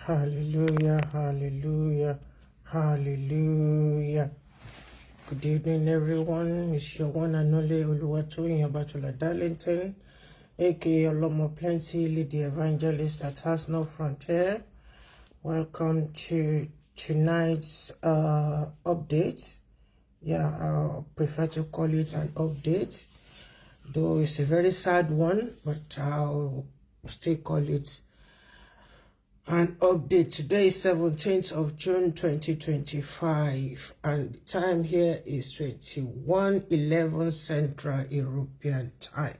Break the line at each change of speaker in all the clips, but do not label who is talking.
Hallelujah, hallelujah, hallelujah. Good evening, everyone. It's your one and only Oluwatoyin Abatola Darlington, aka Olomo Plenty, Lady Evangelist that has no frontier. Welcome to tonight's update. Yeah, I prefer to call it an update, though it's a very sad one, but I'll still call it an update. Today is 17th of June 2025, and the time here is 21:11 Central European Time.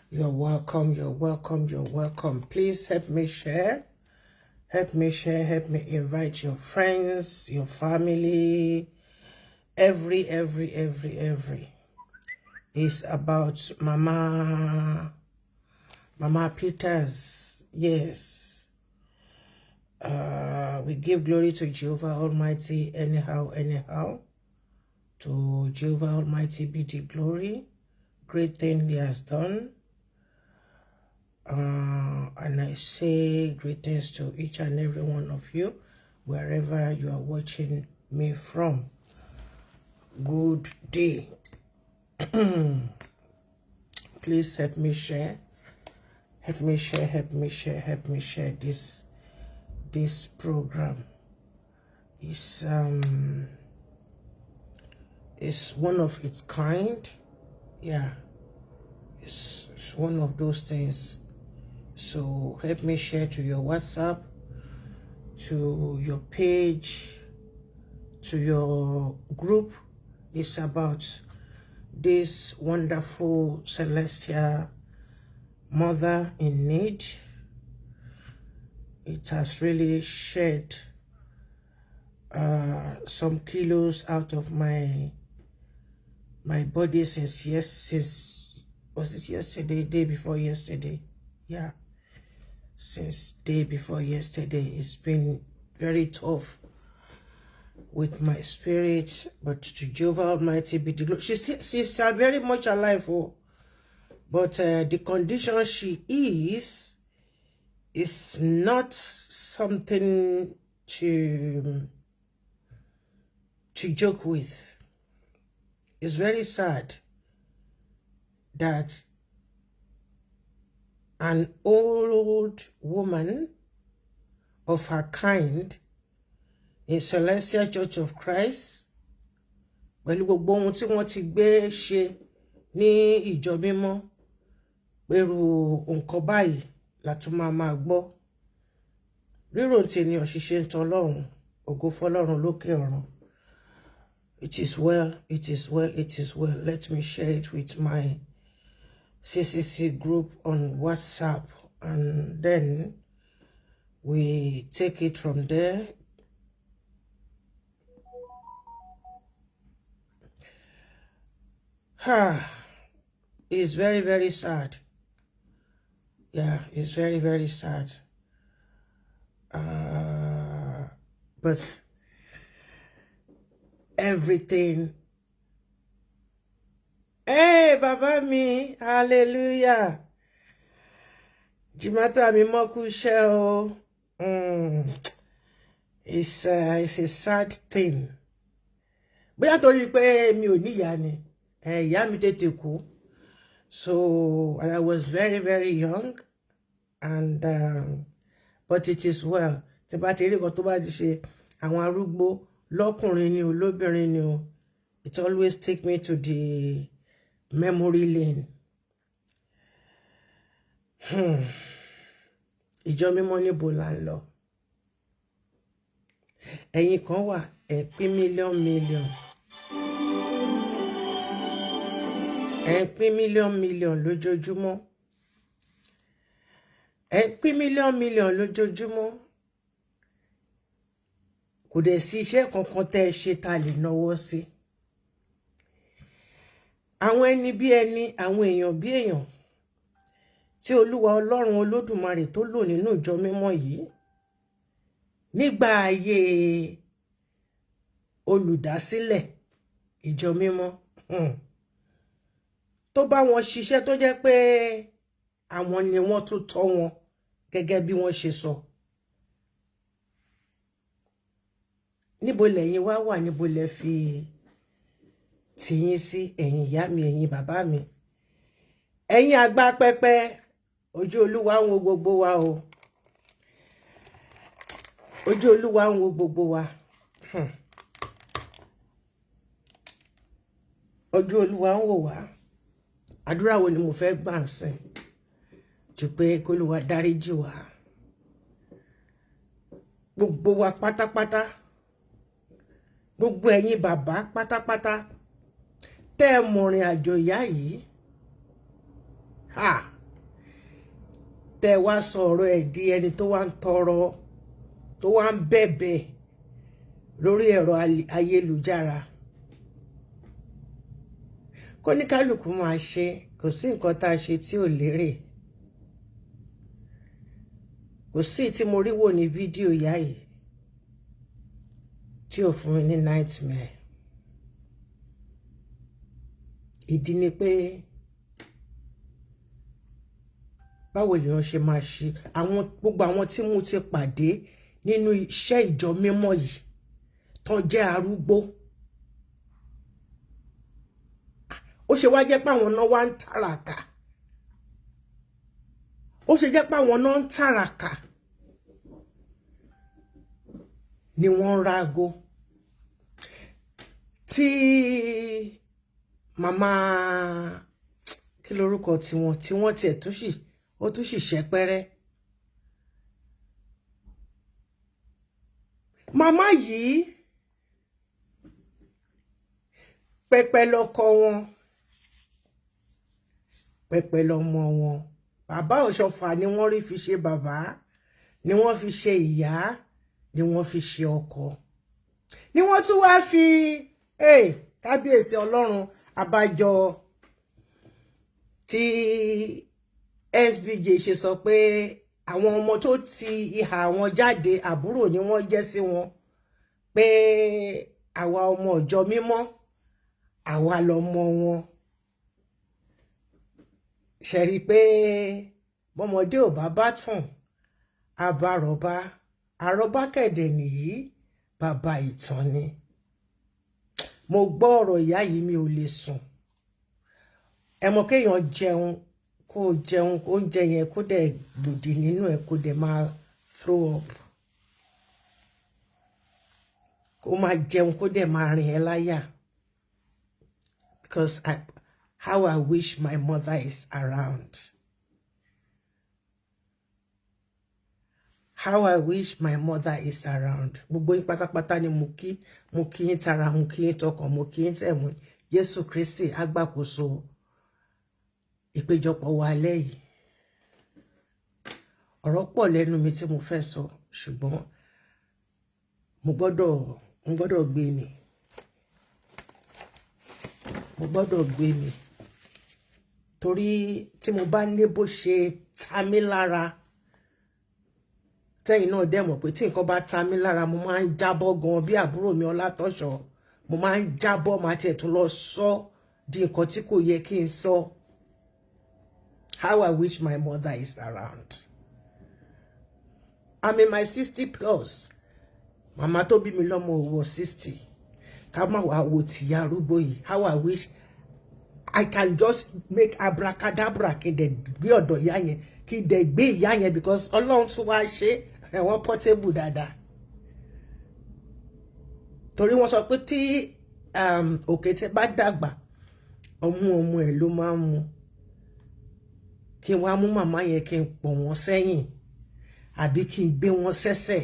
You're welcome, you're welcome, you're welcome. Please help me share. Help me share, help me invite your friends, your family, every, every, every, every. It's about Mama Peters. Yes. We give glory to Jehovah Almighty anyhow, anyhow. To Jehovah Almighty be the glory. Great thing he has done. And I say greetings to each and every one of you, wherever you are watching me from. Good day. Please help me share. Help me share, help me share, help me share this program. It's one of its kind. Yeah. It's one of those things. So help me share to your WhatsApp, to your page, to your group. It's about this wonderful celestial mother in need. It has really shed some kilos out of my body since, yes, since, was it yesterday, day before yesterday? Yeah, since day before yesterday. It's been very tough with my spirit, but to Jehovah Almighty be the glory. She's still very much alive, oh, but the condition she is not something to joke with. It's very sad that an old woman of her kind in Celestial Church of Christ, pẹ̀lú gbogbo ohun tí wọ́n ti gbé ṣe ní ìjọ mímọ́, pẹ̀lú nǹkan báyìí la tún máa máa gbọ́. Rírò tí ènìyàn ṣiṣẹ́ ń tọlọ́run, ògo fọlọ́run lókè ọ̀run. It is well, it is well, it is well. Let me share it with my CCC group on WhatsApp, and then we take it from there. It's very, very sad. Yeah, it's very, very sad. But everything. Hey, bàbá mi, hallelujah. Jimata mi mọ́ kú iṣẹ́ o. It's a sad thing. Bóyá torí pé mi ò ní ìyá ni. Ìyá mi tètè kú. So, and I was very, very young. And, but it is well. Tí bá ti rí nǹkan tó bá ti ṣe àwọn arúgbó, lọ́kùnrin ni o, lóbìnrin ni o, it always take me to the memory lane. Ìjọ mímọ́, níbo là ń lọ? Ẹ̀yin kan wà, ẹ̀ pín million million. Ẹ̀ ń pín million million lójoojúmọ́. Ẹ̀ ń pín million million lójoojúmọ́. Kò dẹ̀ sí iṣẹ́ kankan tẹ́ ẹ ṣe tá a lè náwó sí. Àwọn ẹni bí ẹni, àwọn èèyàn bí èèyàn tí Olúwa Ọlọ́run Olódùmarè tó lò nínú ìjọ mímọ́ yìí nígbà ayé olùdásílẹ̀ ìjọ mímọ́, tó bá wọn ṣiṣẹ́, tó jẹ́ pé àwọn ni wọ́n tún tọ́ wọn gẹ́gẹ́ bí wọ́n ṣe sọ. Níbo lẹ̀yin wá wà? Níbo lẹ fi tiyín sí, ẹ̀yin ìyá mi, ẹ̀yin bàbá mi, ẹ̀yin àgbà pẹpẹ? Ojú Olúwa ń wo gbogbo wa o. Ojú Olúwa ń wo gbogbo wa. Ojú Olúwa ń wò wá. Àdúrà wo ni mo fẹ́ gbà ń sìn jù pé k'Olúwa dáríjì wá, gbogbo wa pátápátá, gbogbo ẹ̀yin bàbá pátápátá tẹ́ ẹ mọ̀rìn àjò ìyá yìí, ha, tẹ́ ẹ wá sọ ọ̀rọ̀ ẹ̀ di ẹni tó wá ń tọrọ, tó wá ń bẹ̀bẹ̀ lórí ẹ̀rọ ayélujára. Kóníkálùkù máa ṣe, kò sí nǹkan tá a ṣe tí ò lérè. Kò sí tí mo rí wò ní fídíò ìyá yìí tí ò fún mi ní nightmare. Ìdí ni pé báwo lèèyàn ṣe máa ṣe àwọn gbogbo àwọn tí mo ti pàdé nínú iṣẹ́ ìjọ mímọ́ yìí tó jẹ́ arúgbó, ó ṣe wá jẹ́ pé àwọn náà wá ń tàràkà, ó ṣe jẹ́ pé àwọn náà ń tàràkà ni wọ́n ń ráago tí màmá, kí lorúkọ tiwọn, tí wọ́n tiẹ̀ tún sì, ó tún sì ṣẹ́pẹ́rẹ́. Màmá yìí, pẹpẹ lọkọ wọn, pẹpẹ lọmọ wọn. Bàbá Ọ̀ṣọ́fà ni wọ́n rí fi ṣe bàbá, ni wọ́n fi ṣe ìyá, ni wọ́n fi ṣe ọkọ, ni wọ́n tún wá fi kábíyèsí Ọlọ́run. Abájọ tí SBJ ṣe sọ pé àwọn ọmọ tó ti ìhà wọn jáde, àbúrò ni wọ́n jẹ́ sí wọn, pé àwa ọmọ ọjọ́ mímọ́, àwa lọmọ wọn. Ṣe rí i pé bọ́mọdé ò bá bá tàn, àbárọ̀bá, àrọ́bá kẹ̀dẹ̀ nìyí, bàbá ìtàn ni. Mo gbọ́ ọ̀rọ̀ ìyá yìí, mi ò lè sùn. Ẹ mọ̀ kéèyàn jẹun, kó jẹun, oúnjẹ yẹn kó dẹ̀ gbòdì nínú ẹ̀, kó dẹ̀ máa throw up, kó máa jẹun, kó dẹ̀ máa rìn ẹ́ láyà. Because how I wish my mother is around. How I wish my mother is around. Gbogbo yín pátápátá ni mo kí. Mo kí yín tara, mo kí yín tọkàn, mo kí yín tẹ̀mú. Jésù Kristi agbàkóso ìpéjọpọ̀ wa alẹ́ yìí. Ọ̀rọ̀ pọ̀ lẹ́nu mi tí mo fẹ́ sọ, ṣùgbọ́n mo gbọ́dọ̀ gbé mi. Mo gbọ́dọ̀ gbé mi. Torí tí mo bá ní bó ṣe ta mí lára, tẹ́yìn náà dẹ̀ mọ̀ pé tí nǹkan bá ta mí lára, mo máa ń jábọ́ gan bí àbúrò mi Ọlátọ́ṣọ̀. Mo máa ń jábọ́, máa tiẹ̀ tún lọ sọ di nǹkan tí kò yẹ kí n sọ. How I wish my mother is around. I'm in my 60 plus. Màmá tó bí mi lọ́mọ ò wọ 60. Ká má wàá wo tìyá arúgbó yìí. How I wish I can just make abracadabra, kí n dẹ̀ gbé ọ̀dọ̀ ìyá yẹn, kí n dẹ̀ gbé ìyá yẹn, because Ọlọ́run tún wá ṣe ẹ̀wọ̀n portable dáadáa. Torí wọ́n sọ pé tí òkété bá dàgbà, ọmú ọmọ ẹ̀ ló máa ń mu. Kí n wá mú màmá yẹn, kí n pọ̀ wọ́n sẹ́yìn, àbí kí n gbé wọn sẹ́sẹ̀.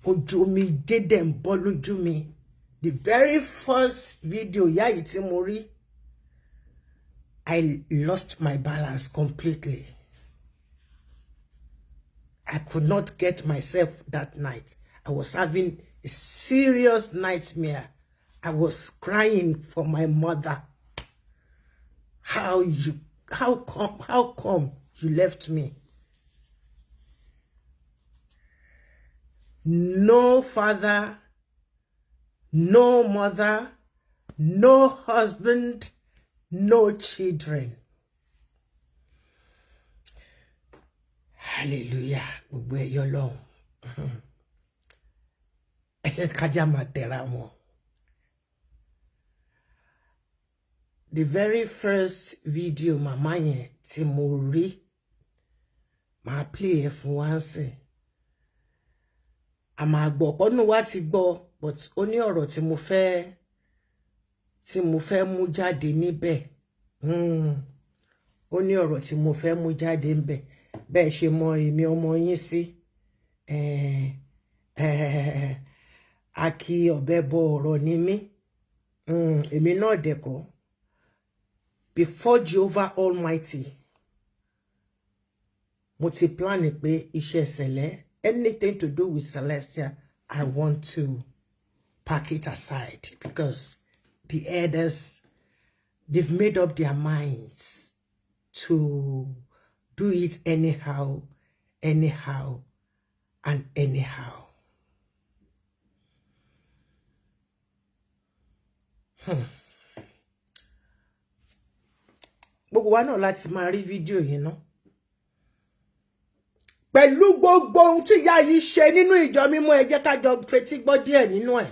Ojú omi dédé ń bọ́ lójú mi. The very first video ìyá yìí tí mo rí, I lost my balance completely. I could not get myself that night. I was having a serious nightmare. I was crying for my mother. How come you left me? No father, no mother, no husband, no children. Hallelujah, gbogbo ẹ̀ yọ lọ́hùn. Ẹ jẹ́ kájà máa tẹra wọn. The very first video màmá yẹn tí mo rí, màá play ẹ̀ fún wa ń sìn. A máa gbọ́, ọ̀pọ̀ nínú wa ti gbọ́, but ó ní ọ̀rọ̀ tí mo fẹ́ mú jáde níbẹ̀. Ó ní ọ̀rọ̀ tí mo fẹ́ mú jáde níbẹ̀. Bẹ́ẹ̀ ṣe mọ èmi ọmọ yín sí. A kì ọ̀bẹ bọ ọ̀rọ̀ ni mí. Èmi náà dẹ̀kọ́. Before Jehovah Almighty, mo ti plan pé iṣẹ́ Sẹ̀lẹ̀, anything to do with Celestia, I want to pack it aside because the elders, they've made up their minds to do it anyhow, anyhow, and anyhow. Gbogbo wa náà láti máa rí fídíò yìí ná. Pẹ̀lú gbogbo ohun tí ìyá yìí ṣe nínú ìjọ mímọ́, ẹ jẹ́ ká jọ fetí gbọ́ díẹ̀ nínú ẹ̀.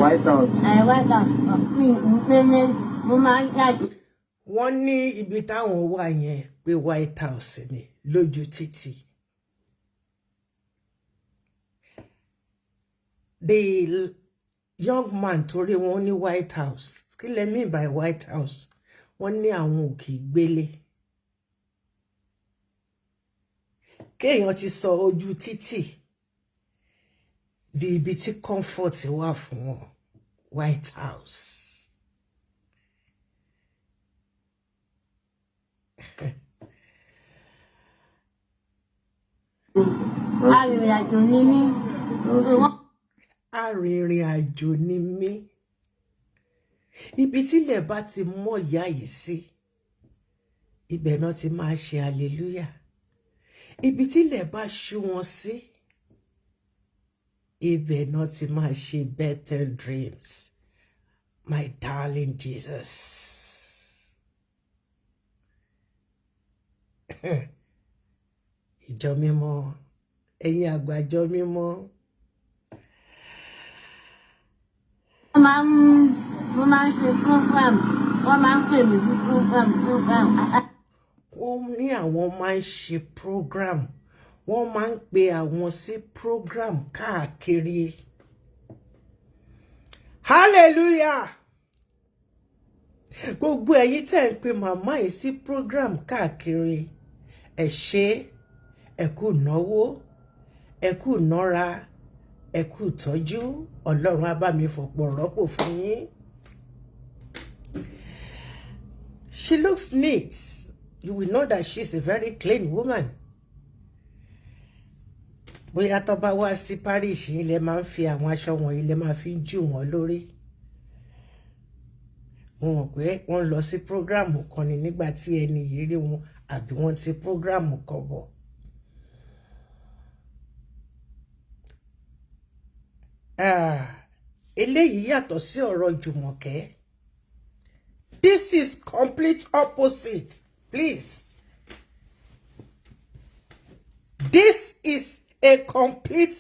White House.
White House. Mi mo máa ń jáde.
Wọ́n ní ibi táwọn wà yẹn pé White House ni lójú títì. The young man torí wọn ní White House. Kí lẹ mean by White House? Wọ́n ní àwọn ò kì í gbélé. Kéèyàn ti sọ ojú títì di ibi tí comfort wà fún wọn. White House.
Arìnrìn-àjò ni mí.
Arìnrìn-àjò ni mí. Ibi tílẹ̀ bá ti mọ́ ìyá yìí sí, ibẹ̀ náà ti máa ṣe hallelujah. Ibi tílẹ̀ bá ṣú wọn sí, ibẹ̀ náà ti máa ṣe better dreams. My darling Jesus. Ìjọ mímọ́, ẹ̀yin àgbàjọ mímọ́.
Mo máa ń ṣe program, wọ́n máa ń pè mí sí program.
Wọ́n ní àwọn máa ń ṣe program, wọ́n máa ń pe àwọn sí program káàkiri. Hallelujah! Gbogbo ẹ̀yin tẹ́ ń pe màmá yìí sí program káàkiri, ẹ ṣé, ẹ kú náwó, ẹ kú nára, ẹ kú tọ́jú, Ọlọ́run á bá mi fọ̀pọ̀ rọ́pò fún yín. She looks neat. You will know that she's a very clean woman. Bóyá tó bá wá sí parish yìí lẹ máa ń fi àwọn aṣọ wọ̀nyí lẹ máa fi ń jù wọ́n lórí. Mo mọ̀ pé wọ́n lọ sí prógráàmù kan ni nígbà tí ẹni yìí rí wọn, àbí wọ́n ti prógráàmù kan bọ̀. Eléyìí yàtọ̀ sí ọ̀rọ̀ Jùmọ̀kẹ́. This is complete opposite, please. This is a complete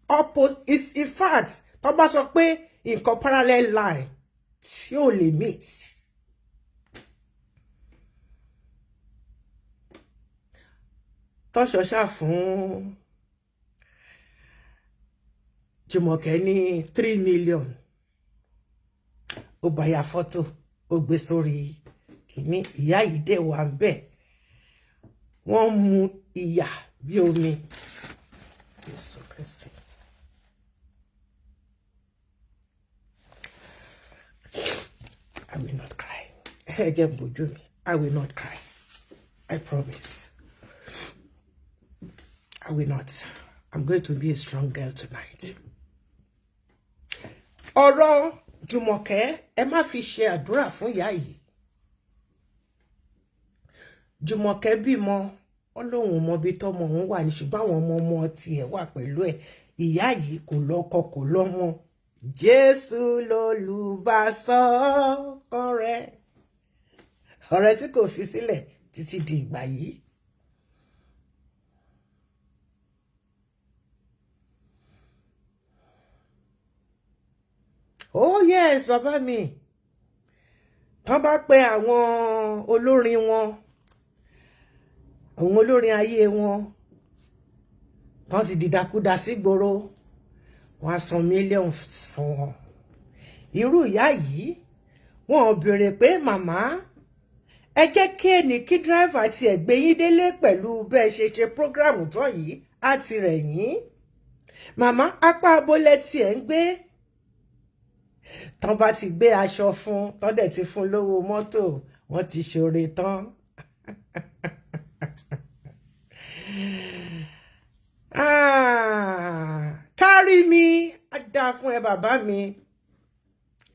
opposite. It's in fact, tó bá sọ pé nǹkan parallel line tí ò lè meet. Tọ́ṣọ̀ṣà fún Jùmọ̀kẹ́ ní 3 million. Ó bá ya fọ́tò, ó gbé sórí kìíní, ìyá yìí dẹ̀ wà ń bẹ̀. Wọ́n mu ìyà bí omi. Jésù Kristi. I will not cry. Ẹ jẹ́ n bójú mi. I will not cry. I promise. I will not. I'm going to be a strong girl tonight. Ọ̀rọ̀ Jùmọ̀kẹ́, ẹ má fi ṣe àdúrà fún ìyá yìí. Jùmọ̀kẹ́ bímọ. Ó lóun mọ ibi tọ́mọ òun wà ní, ṣùgbọ́n àwọn ọmọ ọmọ tiẹ̀ wà pẹ̀lú ẹ̀. Ìyá yìí kò lọ́kọ, kò lọ́mọ. Jésù lolùbásọ ọkàn rẹ̀, ọ̀rẹ́ tí kò fi sílẹ̀ títí di ìgbà yìí. Oh yes, bàbá mi, tán bá pe àwọn olórin wọn, àwọn olórin ayé wọn tán ti dìdàkudà sígboro, wọn á san mílíọ̀nù fún wọn. Irú ìyá yìí, wọn ò béèrè pé, "Màmá, ẹ jẹ́ kí ẹnì kí driver tiẹ̀ gbé yín délé pẹ̀lú bẹ́ẹ̀ ṣe ṣe program tán yìí, á ti rẹ̀ yín. Màmá, apá abolẹ̀ tiẹ̀ ń gbé?" Tán bá ti gbé aṣọ fún tán, dẹ̀ ti fún lówó mọ́tò, wọ́n ti ṣoore tán. Ah, kárí mi á dáa fún ẹ, bàbá mi.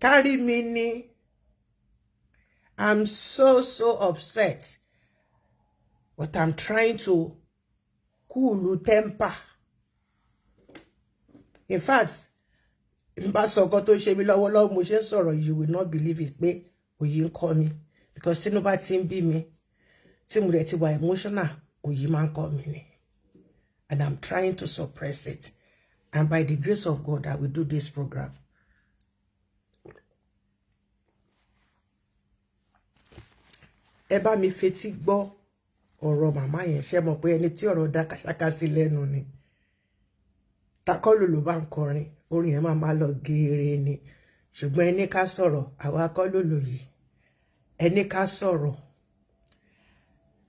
Kárí mi ni. I'm so so upset, but I'm trying to cool temper. In fact, n bá sọ nǹkan tó ṣe mí lọ́wọ́lọ́wọ́, mo ṣe ń sọ̀rọ̀, you will not believe it pé òyì ń kọ́ mi, because tínú bá ti ń bí mi, tí mo dẹ̀ ti wà emotional, òyì máa ń kọ́ mi ni, and I'm trying to suppress it, and by the grace of God I will do this program. Ẹ bá mi fetí gbọ́ ọ̀rọ̀ màmá yẹn. Ṣe mọ̀ pé ẹni tí ọ̀rọ̀ dá kàṣáká sí lẹ́nu ni takọ́lù ló bá ń kọrin, orin yẹn máa máa lọ geere ni. Ṣùgbọ́n ẹni ká sọ̀rọ̀, àwa akọ́lòlò yìí, ẹni ká sọ̀rọ̀,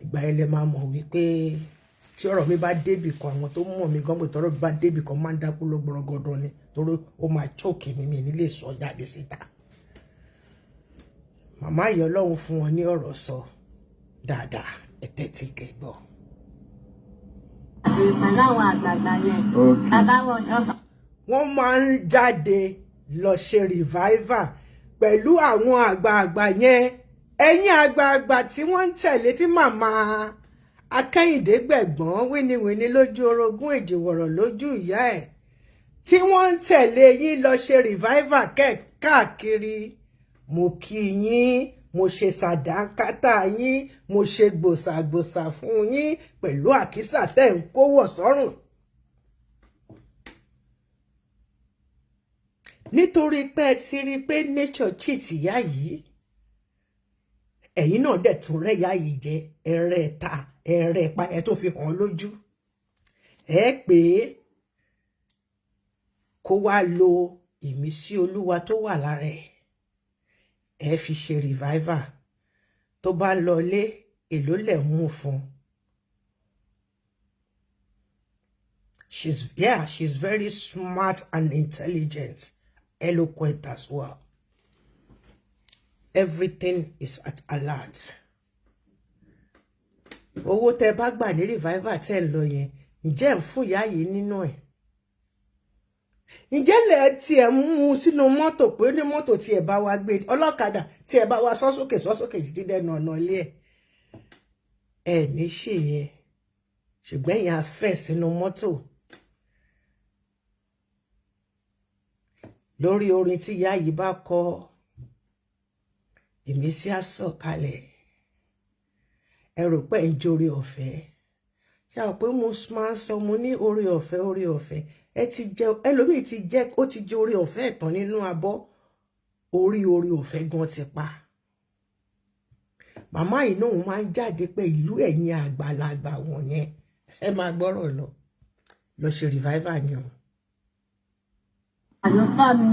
ìgbà yẹn lẹ máa mọ̀ wípé tí ọ̀rọ̀ mi bá débì kan, àwọn tó mọ̀ mí gan pé tọ́rọ̀ mi bá débì kan, máa ń dákú lọ gbọ̀rọ̀gọ̀dọ̀ ni, torí ó máa choke mi, mi ní lè sọ jáde síta. Màmá yìí, Ọlọ́run fún wọn ní ọ̀rọ̀ sọ dáadáa. Ẹ tẹ́tí kẹ́ gbọ́.
Pẹ̀lú àwọn àgbààgbà yẹn. Bàbá wọn ṣọ́fà.
Wọ́n máa ń jáde lọ ṣe revival pẹ̀lú àwọn àgbààgbà yẹn. Ẹ̀yin àgbààgbà tí wọ́n ń tẹ̀lé tí màmá Akẹ́yìndé Gbẹ̀gbọ́n, wíníwíní lójú orogún, èjìwọ̀rọ̀ lójú ìyá ẹ̀, tí wọ́n ń tẹ̀lé yín lọ ṣe revival káàkiri, mo kí yín, mo ṣe sàdánkátà yín, mo ṣe gbòsàgbòsà fún yín pẹ̀lú àkísà tẹ́ ń kówọ̀ sọ́rùn. Nítorí pé ẹ ti rí i pé nature cheat ìyá yìí, ẹ̀yin náà dẹ̀ tún rẹ́ ìyá yìí jẹ, ẹ̀rẹ́ ta, ẹ̀rẹ́ pa, ẹ̀ tó fi hàn lójú ẹ pé kó wá lo ìmísí Olúwa tó wà lára ẹ̀, ẹ fi ṣe revival. Tó bá lọlé, èló lẹ̀ ń mú fún? She's very smart and intelligent, eloquent as well. Everything is at alert. Owó tẹ́ bá gbà ní revival tẹ́ ń lọ yẹn, ǹjẹ́ ń fún ìyá yìí nínú ẹ̀? Ǹjẹ́ lẹ̀ tiẹ̀ mú un sínú mọ́tò pé ní mọ́tò tí ẹ bá wa gbé, ọlọ́kadà tí ẹ bá wa sọ́ sókè sọ́ sókè títí dẹnu ọ̀nà ilé ẹ̀? Ẹ ní ṣe yẹn, ṣùgbọ́n ẹ̀yin afẹ́ sínú mọ́tò lórí orin tí ìyá yìí bá kọ, ìmísí á sọ̀kalẹ̀. Ẹ rò pé ń jórí ọ̀fẹ́. Ṣé àwọn pé mo máa ń sọ, mo ní orí ọ̀fẹ́, orí ọ̀fẹ́ ẹ ti jẹ, ẹlòmíì ti jẹ, ó ti jẹ orí ọ̀fẹ́ ẹ̀tàn nínú abọ́, orí ọ̀fẹ́ gan ti pa. Màmá yìí náà máa ń jáde pé ìlú ẹ̀yin àgbàlagbà wọ̀nyẹn, ẹ máa gbọ́rọ̀ lọ lọ ṣe revival ni o.
Àlùtọ́ mi,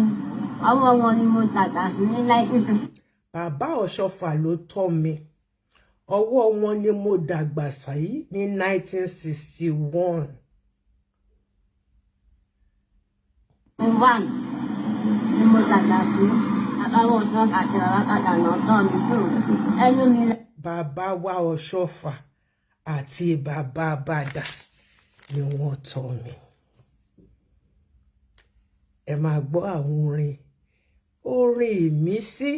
ọwọ́ wọn ni mo dàgbà sí ní 1950.
Bàbá Ọ̀ṣọ́fà ló tọ́ mi, ọwọ́ wọn ni mo dàgbà sí ní 1961.
One ni mo dàgbà sí. Bàbá wọn ṣọ́fà àti bàbá padà náà tọ́ mi tó ẹnu mi.
Bàbá wa Ọ̀ṣọ́fà àti bàbá Bàdà ni wọ́n tọ́ mi. Ẹ máa gbọ́ àwọn orin, orin ìmísí,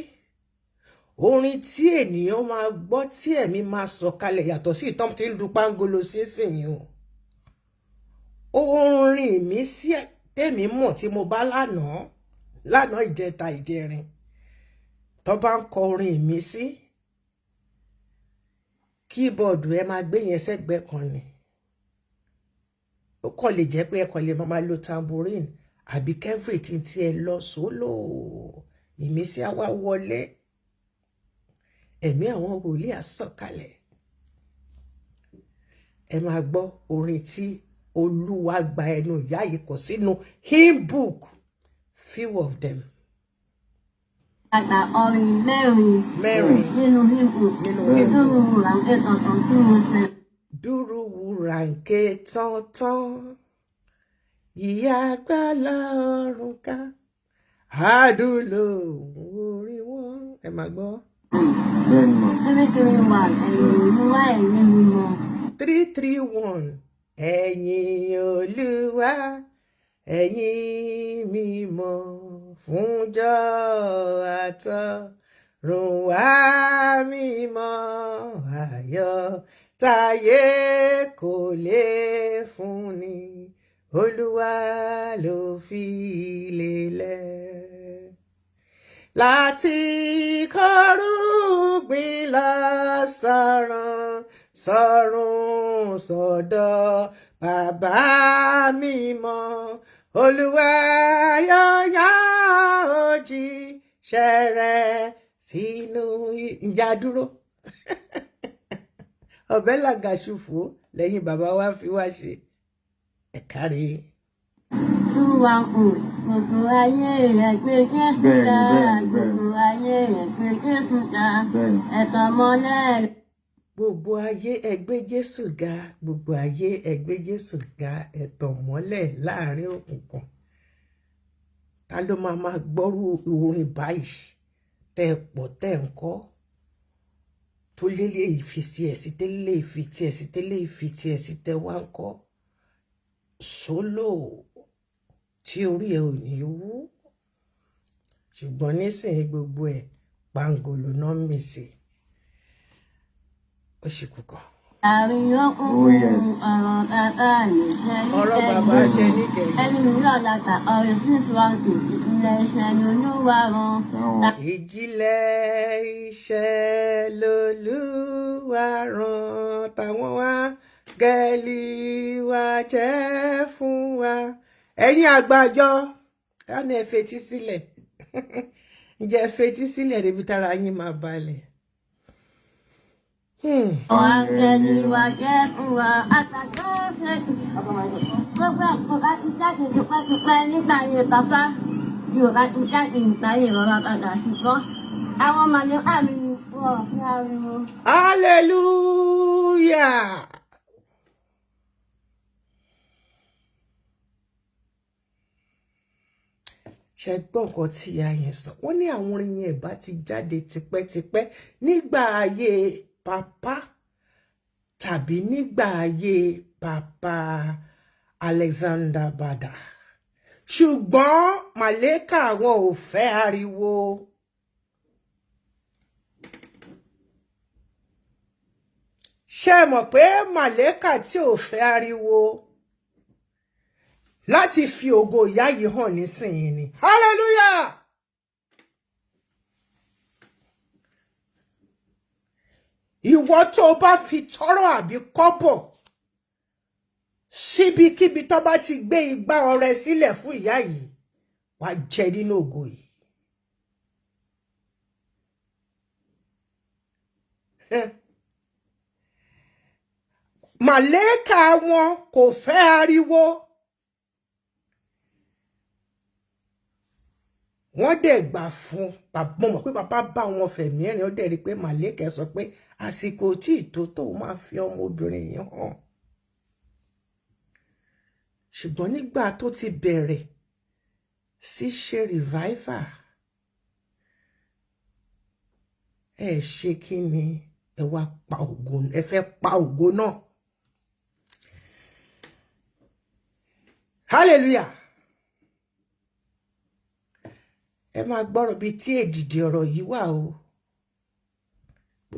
Orin tí ènìyàn máa gbọ́ tí ẹ̀mí máa sọ̀kalẹ̀, yàtọ̀ sí ìtàn tí ń lu pángolo sínsìnyí o. Orin ìmísí tèmi mọ̀ tí mo bá lánàá lánàá, ìjẹta, ìjẹrin, tó bá ń kọ orin ìmísí, keyboard ẹ máa gbé yẹn sẹ́gbẹ̀ẹ́ kan ni. Ó kàn lè jẹ́ pé ẹ kàn lè máa lo tambourine àbí everything tí ẹ lọ sólò. Ìmísí á wá wọlé, ẹ̀mí àwọn wòlíì á sọ̀kalẹ̀. Ẹ máa gbọ́ orin tí Olúwa gba ẹnu ìyá yìí kọ sínú hymn book, few of them.
Àgbà orin 4
4
nínú hymn book.
Nínú hymn book.
Dúró ràǹkẹ́ tọ̀tàn tí mo fẹ́.
Dúró wúràǹkẹ́ tán-tán, ìyá agbára ọ̀run ká, àdúlò orí wọn. Ẹ máa gbọ́.
Bẹ́ẹ̀ni mà.
331, ẹ̀yìn Olúwa, ẹ̀yìn mímọ́.
331, ẹ̀yìn Olúwa, ẹ̀yìn mímọ́, fúnjọ́ àtọ̀run wá mímọ́, ayọ̀ táyé kò lè fúnni, Olúwa ló fi lélẹ̀ láti kọrúgbìn lọ sọ̀rùn sọ̀rùn sọ̀dọ̀ bàbá mímọ́. Olúwa yóò yán òjíṣẹ́ rẹ̀ sínú ìjà dúró. Ọ̀bẹ làgàṣùfò lẹ́yìn bàbá wa fi wá ṣe ẹ̀kárí.
210, gbogbo ayé rẹ̀ gbé Jésù ga.
Bẹ́ẹ̀ni, bẹ́ẹ̀ni, bẹ́ẹ̀ni.
Gbogbo ayé rẹ̀ gbé Jésù ga.
Bẹ́ẹ̀ni.
Ẹ̀tàn mọ́lẹ̀ rẹ̀.
Gbogbo ayé, ẹ gbé Jésù ga. Gbogbo ayé, ẹ gbé Jésù ga. Ẹ̀tàn mọ́lẹ̀ láàrin òkùnkùn. Ta ló máa máa gbọ́rú orin báyìí tẹ́ ẹ pọ̀ tẹ́ ẹ ń kọ́, tó lélẹ̀ ìfisí ẹ̀ sí tẹ́lẹ̀, ìfitì ẹ̀ sí tẹ́lẹ̀, ìfitì ẹ̀ sí tẹ́ wá ń kọ́ sólò tí orí ẹ ò ní wú? Ṣùgbọ́n nísìnyí, gbogbo ẹ̀ pangolo náà mì sí, ó sì kú kan.
Àárín òkùnkùn.
Oh, yes.
Ọ̀rọ̀ bàbá mi ṣe
Ọ̀rọ̀ bàbá
níkẹyìn.
ṣe níkẹyìn.
Ẹni mìíràn láta ọ̀rẹ́ 612, ìpìlẹ̀ iṣẹ́ ni Olúwa rán.
Táwọn
Ìjìnlẹ̀ iṣẹ́ lolúwa rán táwọn áńgẹ́lì wa jẹ́ fún wa. Ẹ̀yin àgbàjọ ká ní ẹ fetí sílẹ̀. Ǹjẹ́ ẹ fetí sílẹ̀ débi tára yín máa balẹ̀?
Àwọn áńgẹ́lì wa jẹ́ fún wa. Àtàkọ́ ṣe gbogbo ẹ̀kọ́ bá ti jáde tipẹ́tipẹ́ nígbà yẹn, bàbá Yorùbá ti jáde nígbà yẹn, bàbá padà, ṣùgbọ́n àwọn màlúkà mi wọ̀ sí ariwo.
Hallelujah. Ṣe gbọ́ nǹkan tí ìyá yẹn sọ? Wọ́n ní àwọn orin yẹn bá ti jáde tipẹ́tipẹ́ nígbà ayé papa tàbí nígbà ayé papa Alexander Bada, ṣùgbọ́n màlẹ́kà àwọn ò fẹ́ ariwo. Ṣé mọ̀ pé màlẹ́kà tí ò fẹ́ ariwo láti fi ògo ìyá yìí hàn nísìnyí ni? Hallelujah. Ìwọ tó o bá fi tọ́rọ̀ àbí kọ́bọ̀ síbikíbi tó bá ti gbé igbá ọrẹ sílẹ̀ fún ìyá yìí, wàá jẹ nínú ògo yìí. Màlẹ́kà wọn kò fẹ́ ariwo. Wọ́n dẹ̀ gbà fún. Mo mọ̀ pé bàbá bá wọn fẹ̀mí ẹ̀rìn, ó dẹ̀ rí i pé màlẹ́kà sọ pé àsìkò tí ìtò tó máa fi ọmọbìnrin yìí hàn. Ṣùgbọ́n nígbà tó ti bẹ̀rẹ̀ sí ṣe revival, ẹ ṣe kí ni? Ẹ wá pa ògo, ẹ fẹ́ pa ògo náà. Hallelujah. Ẹ máa gbọ́rọ̀ bíi tí èdìdì ọ̀rọ̀ yìí wà o.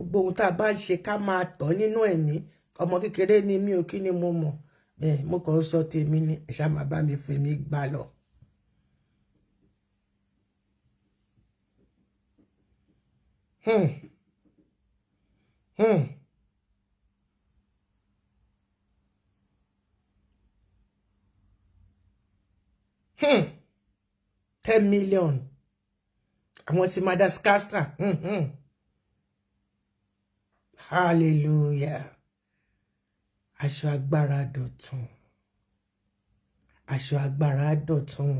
Gbogbo ohun tá a bá ń ṣe, ká máa tọ́ nínú ẹ̀mí. Ọmọ kékeré ni mí o, kí ni mo mọ̀? Bẹ́ẹ̀ mo kàn ń sọ tèmi ni, ẹ ṣáà máa bá mi fi mí gbà lọ. 10 million. Àwọn ti Madagascar. Hallelujah. Aṣọ agbára dọ̀tun. Aṣọ agbára dọ̀tun.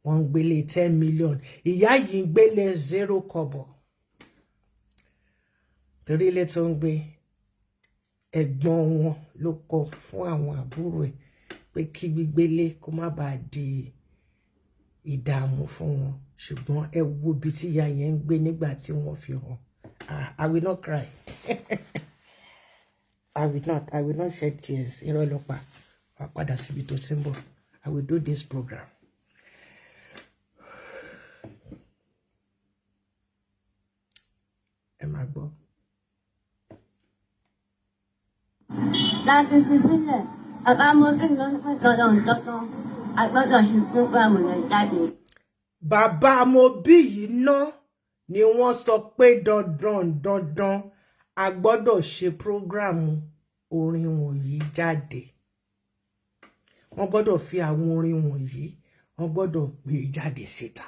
Wọ́n ń gbélé 10 million. Ìyá yìí ń gbélé zero kọ́bọ̀. Torí ilé tó ń gbé, ẹ̀gbọ́n wọn ló kọ fún àwọn àbúrò ẹ̀ pé kí gbígbélé kó má bàa di ìdààmú fún wọn. Ṣùgbọ́n ẹ wo ibi tí ìyá yẹn ń gbé nígbà tí wọ́n fi hàn. Ah, I will not cry. I will not. I will not shed tears. Irọ́ ló pa. Wàá padà síbi tó ti ń bọ̀. I will do this program. Ẹ máa gbọ́.
Láti fi sílẹ̀, bàbá mo bí lọ ní pé dandan dandan a gbọ́dọ̀ ṣe program yẹn jáde.
Bàbá mo bí yìí ná ni wọ́n sọ pé dandan dandan a gbọ́dọ̀ ṣe program orin wọ̀nyí jáde. Wọ́n gbọ́dọ̀ fi àwọn orin wọ̀nyí, wọ́n gbọ́dọ̀ gbé jáde síta.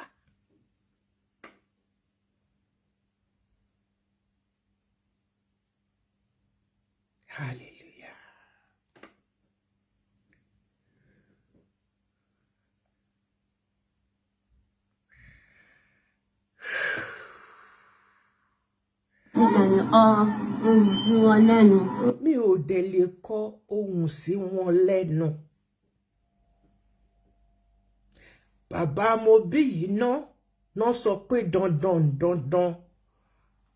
Hallelujah.
Nítorí ọ ohùn sí wọn lẹ́nu.
Mi ò dẹ̀ lè kọ ohùn sí wọn lẹ́nu. Bàbá mo bí yìí ná ná sọ pé dandan dandan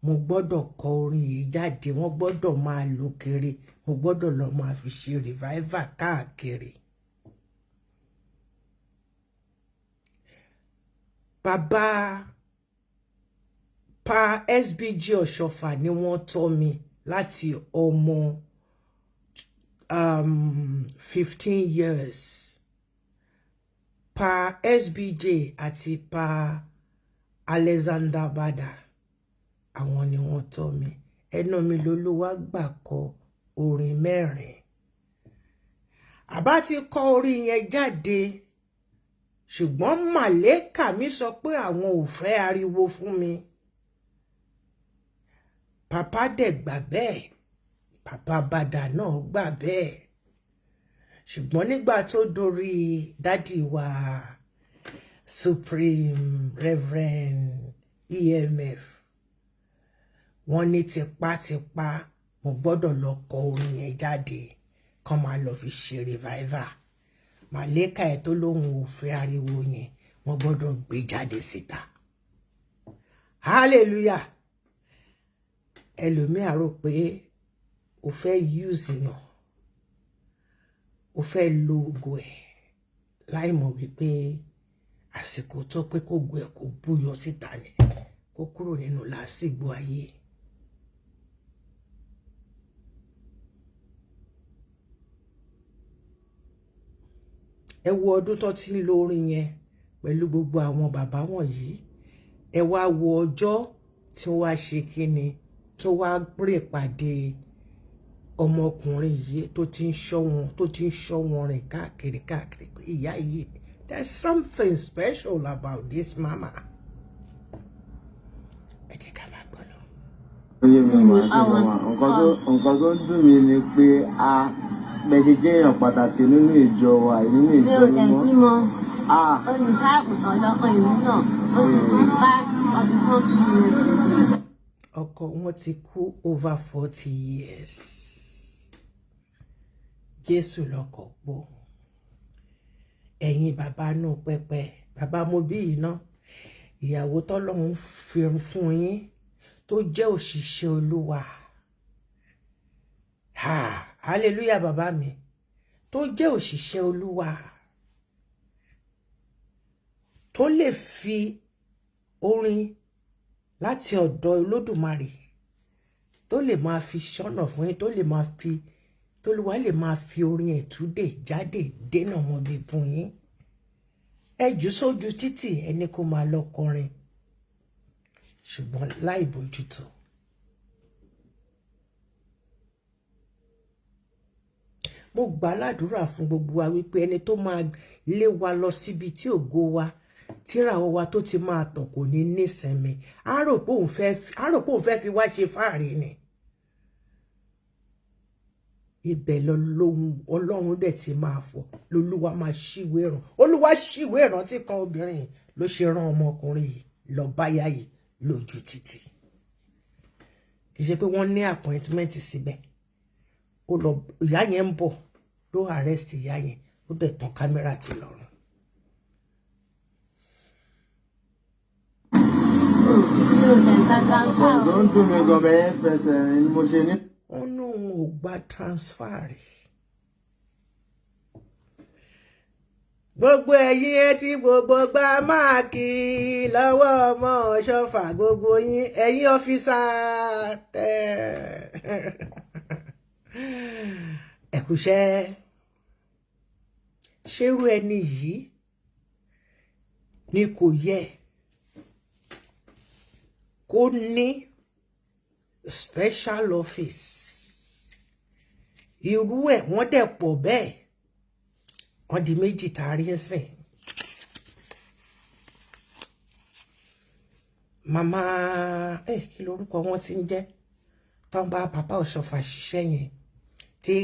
mo gbọ́dọ̀ kọ orin yìí jáde, wọ́n gbọ́dọ̀ máa lò kiri, mo gbọ́dọ̀ lọ máa fi ṣe revival káàkiri. Bàbá pa SBG Ọ̀ṣọ́fà ni wọ́n tọ́ mi láti ọmọ 15 years. Pa SBJ àti pa Alexander Bada, àwọn ni wọ́n tọ́ mi. Ẹnu mi lolúwa gbà kọ orin mẹ́rin. Àbá ti kọ orin yẹn jáde, ṣùgbọ́n màlẹ́kà mi sọ pé àwọn ò fẹ́ ariwo fún mi. Pàpá dẹ̀ gbà bẹ́ẹ̀, bàbá Bàdà náà gbà bẹ́ẹ̀. Ṣùgbọ́n nígbà tó dorí daddy wa, Supreme Reverend EMF, wọ́n ní tipátipá mo gbọ́dọ̀ lọ kọ orin yẹn jáde, kán máa lọ fi ṣe revival. Màlẹ́kà ẹ̀ tó lóun ò fẹ́ ariwo yẹn, wọ́n gbọ́dọ̀ gbé jáde síta. Hallelujah. Ẹlòmíà rò pé o fẹ́ use yàn, o fẹ́ lo ògo ẹ̀, láì mọ̀ wípé àsìkò tó pé kó go ẹ̀ kó búyọ síta ni, kó kúrò nínú làásìgbò ayé. Ẹ wo ọdún tó ti ń lo orin yẹn pẹ̀lú gbogbo àwọn bàbá wọ̀nyí. Ẹ wá wo ọjọ́ tí wọ́n wá ṣe kíni, tó wá rìn pàdé ọmọkùnrin yìí tó ti ń ṣọ́ wọn, tó ti ń ṣọ́ wọn rìn káàkiri káàkiri pé ìyá yìí, there's something special about this mama. Ẹ jẹ́ ká máa gbọ́ lọ.
Ó yé mi mà, ṣe mọ̀ mà. Nǹkan tó ń dùn mí ni pé a bẹ́ẹ̀ ṣe jẹ́ èèyàn pàtàkì nínú ìjọ wa, nínú
Mi
ìjọ
ò dẹ̀
mímọ́.
bímọ.
Ah.
Olùṣọ́-àgùntàn lọ́kọ ìlú náà, ó sì ti bá ọdún 40 years.
Ọkọ wọn ti kú over 40 years. Jésù lọkọ̀ gbó. Ẹ̀yin bàbá náà pẹ́pẹ́, bàbá mo bí yìí ná, ìyàwó tọ́lọ́run fi fún yín tó jẹ́ òṣìṣẹ́ Olúwa. Ha, hallelujah, bàbá mi tó jẹ́ òṣìṣẹ́ Olúwa, tó lè fi orin láti ọ̀dọ̀ Olódùmarè. Tó lè máa fi ṣọ́nà fún yín, tó lè máa fi, tólúwa lè máa fi orin ẹ̀túndè jáde dénà wọn bí fún yín. Ẹ jù sójú títì, ẹni kó máa lọ kọrin, ṣùgbọ́n láì bójútó. Mo gbà ládùúrà fún gbogbo wa wípé ẹni tó máa lé wa lọ síbi tí ògo wa, tíràwọ̀ wa tó ti máa tàn kò ní nísinmi. Á rò pé òun fẹ́ fi wá ṣe fáàrí ni. Ibẹ̀ lọ́lọ́hun Ọlọ́run dẹ̀ ti máa fọ̀, lolúwa máa ṣíwèé ràn. Olúwa ṣíwèé ìrántí kan obìnrin ló ṣe rán ọmọkùnrin yìí lọ báyà yìí lójú títì. Kì í ṣe pé wọ́n ní appointment síbẹ̀. Ó lọ, ìyá yẹn ń bọ̀, ló arrest ìyá yẹn, ó dẹ̀ tàn kámẹ́rà ti lọ́rùn.
Mi ò dẹ̀ gba transfer
Tó
o.
ń dùn mí gan bẹ́ẹ̀ fẹsẹ̀ rìn ni mo ṣe ní.
Wọ́n ní òun ò gba transfer rí. Gbogbo ẹ̀yin ẹ tí gbogbo gba máàkì lọ́wọ́ ọmọ Ọ̀ṣọ́fà, gbogbo yín ẹ̀yin officer tẹ́ ẹ̀kúṣẹ́, ṣérú ẹni yìí ni kò yẹ kó ní special office? Irú ẹ̀ wọ́n dẹ̀ pọ̀ bẹ́ẹ̀, wọ́n di méjì tààrí ń sìn. Màmá ẹ, kí lorúkọ wọn ti ń jẹ́ tán bá bàbá Ọ̀ṣọ́fà ṣiṣẹ́ yẹn, tí